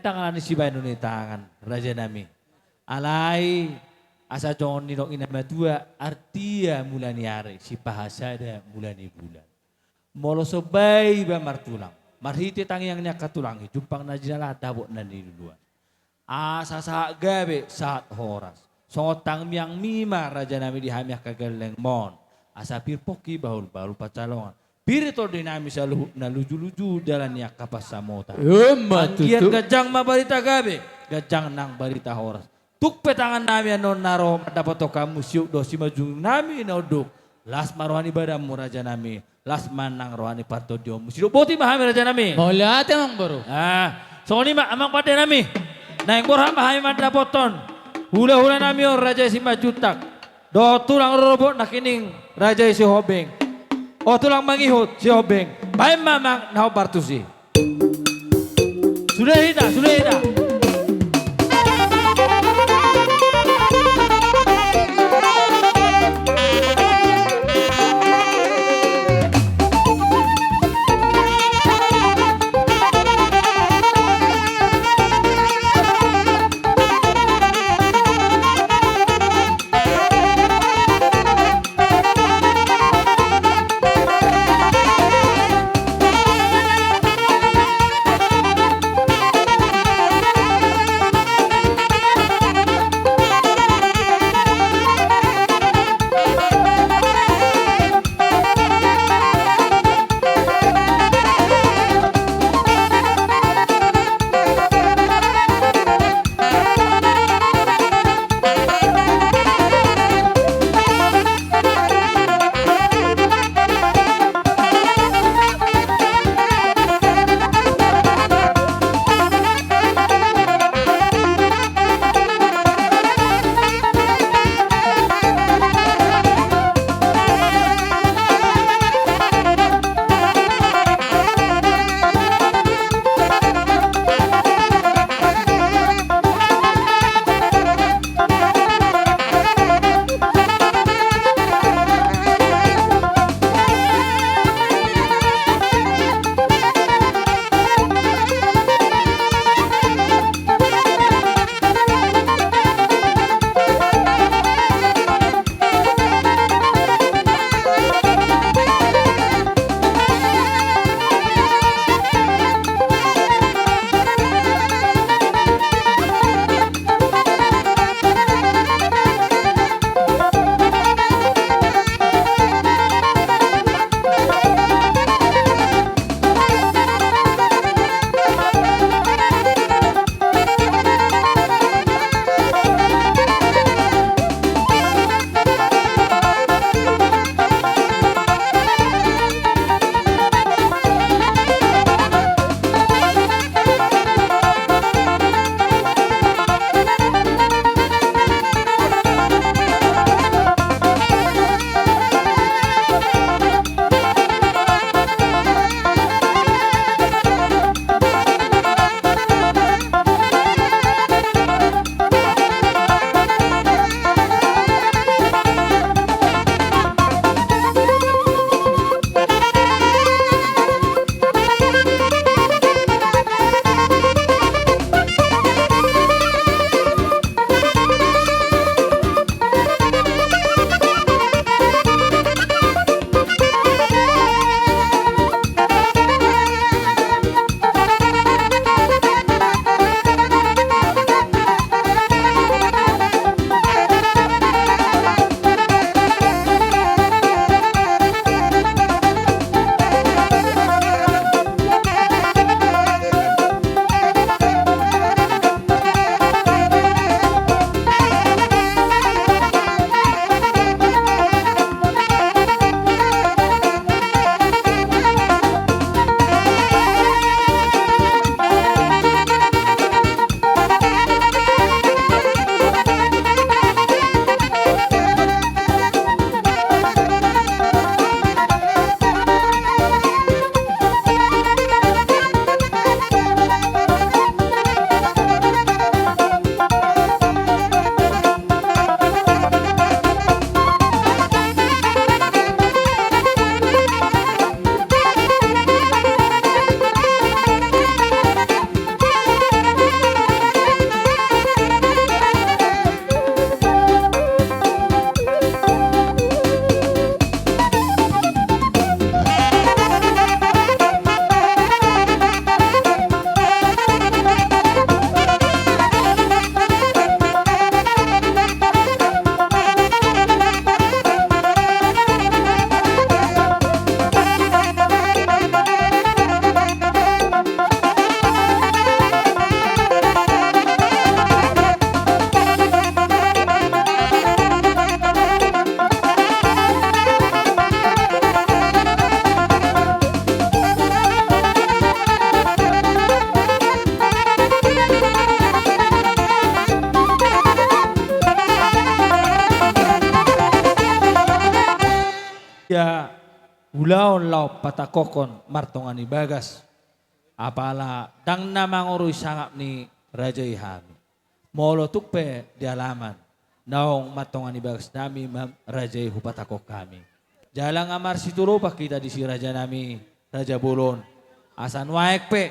Tangan ni sibahen ni tangan, raja nami. Alai, asa songon nidok ni na matua, artia mula ni ari, sipahasada mula ni bulan. Molo somba iba martulang, marhite tangiang ni angka tulang i, jumpang na jinalahan, dapot na niluluan. Asa sahat gabe, sahat horas. Songon tangiangmi ma, raja nami, di hami angka gellengmon. Asa pir pongki, bahul-bahul pansalongan. Pir tondi nami saluhutna, luju-luju dalan ni angka pansamotan. Ima tutu. Anggiat ganjang ma barita gabe, ganjang nang barita horas. Tuk pe tangan nami annon na ro mandapothon hamu, siuk do simanjujung nami na unduk. Las ma roha ni badanmu, raja nami. Las ma nang roha ni partondionmu. Sidok boti ma hami, raja nami. Mauliate, amangboru. Ah, songon i ma, amang pande nami. Naeng borhat ma hami mandapothon hulahula nami on Raja i Simanjuntak dohot tulang rorobot nangkining Raja i Sihombing. O tulang mangihut Sihombing, baen ma amang na hombar tusi. Sude hita, sude hita. Ia ulaon laho patangkokhon martonga ni bagas. Apala ndang na mangorui sangap ni raja i hami. Molo tung pe di alaman naung martonga ni bagas nami ma raja i hupatangkokhon hami. Jala nga marsiturupan hita disi raja nami, raja bolon. Asa nuaeng pe,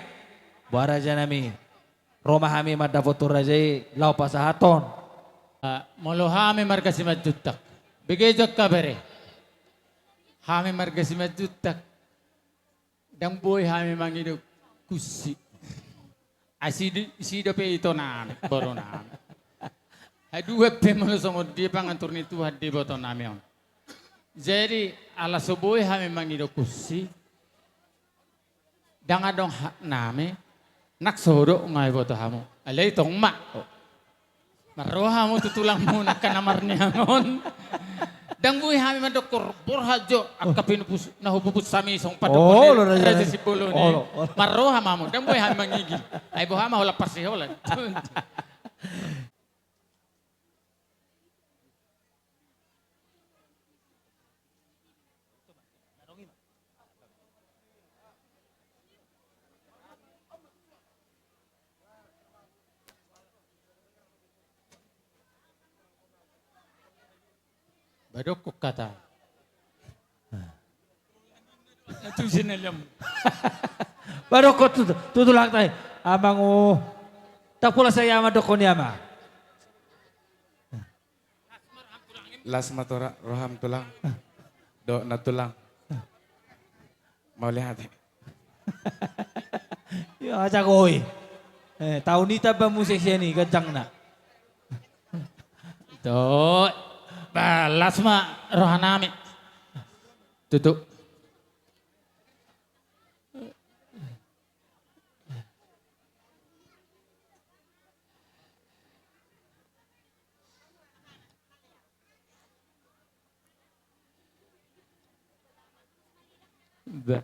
boha raja nami, ro ma hami mandapothon raja i laho pasahathon. Ah, molo hami marga Simanjuntak, begejon kabere. Hami marga Simanjuntak, ndang boi hami mangido kunsi. Asi di, si dope ito nami, boru nami. Haduan pe molo songon dia pangatur ni Tuhan di iboto nami on. Jadi, ala so boi hami mangido kunsi, ndang adong hak nami, nang so hudok nga iboto hamu. Alai tong ma. Marroha hamu tu tulangmu angka na marniang on. Ndang boi hami mandok borhat jo angka pinupus na hupupus hami songon pandok. Olo, raja, raja ni Simbolon i. Olo, olo. Marroha ma hamu, ndang boi hami mangigil. Ai boha ma holan parsiholan. Ba dokkon hata. Ba dokkon tu, tu tulangta i. Amang, o. Ndang pola sai ama dokkon i ama. Las ma tora roham tulang. Dohot na tulang. Mauliate. Ia, ajak oi. Eh, taon i tamba muse sian i ganjangna. Dohot. Ba, las ma roha nami. Tutu. Bah.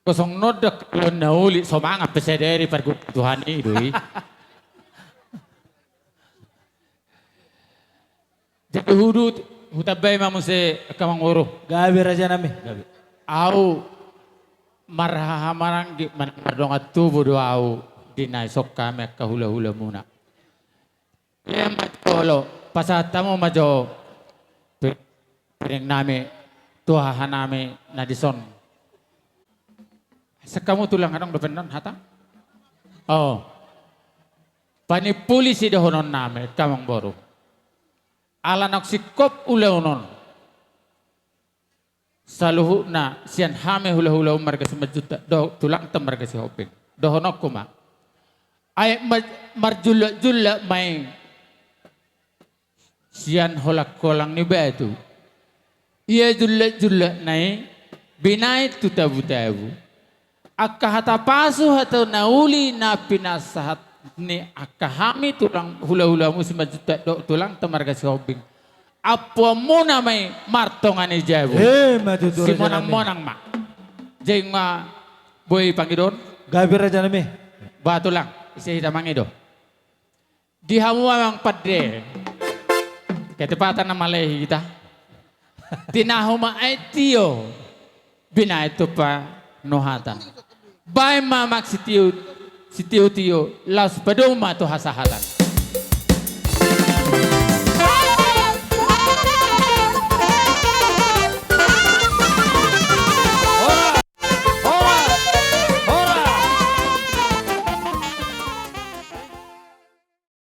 Kosong nodok kalau na uli, so mangan pe sadari parguru Tuhan i do i. Jadi hudu, hutambai ma muse angka amangboru. Gabe raja nami. Gabe. Au marhahamaranggi manang mardongan tubu do au di na dison hami angka hulahulamuna. Ia ma jolo, pasahat hamu ma jo pi-, piring nami tu haha nami na dison. Sangkamu tulang adong dope non hata? Oh. Panimpuli sidohonon nami, angka amangboru. Ala naung singkop ulaon on. Saluhutna sian hami hulahula marga Simanjuntak dohot tulangta marga Sihombing. Dohononku ma. Ai ma-, marjullatjullat ma i sian holangholang ni batu. Ia jullatjullatna i binahen tu tabutabu. Angka hata pasu, hata na uli na pinasahat ni angka hami tulang hulahulamu Simanjuntak dohot tulangta marga Sihombing. Ampuanmuna ma i martonga ni jabu. Eh, ma tutu raja nami. Simonangmonang ma. Jeng ma boi pangidoon. Gabe raja nami. Ba tulang, ise hita mangido. Di hamu amang pande. Ketepatan na malehe hita. Tinahu ma aek tio. Binahen tu panuhatan. Baen ma amang sitio, sitiotio, laos padomu ma tu hasahatan.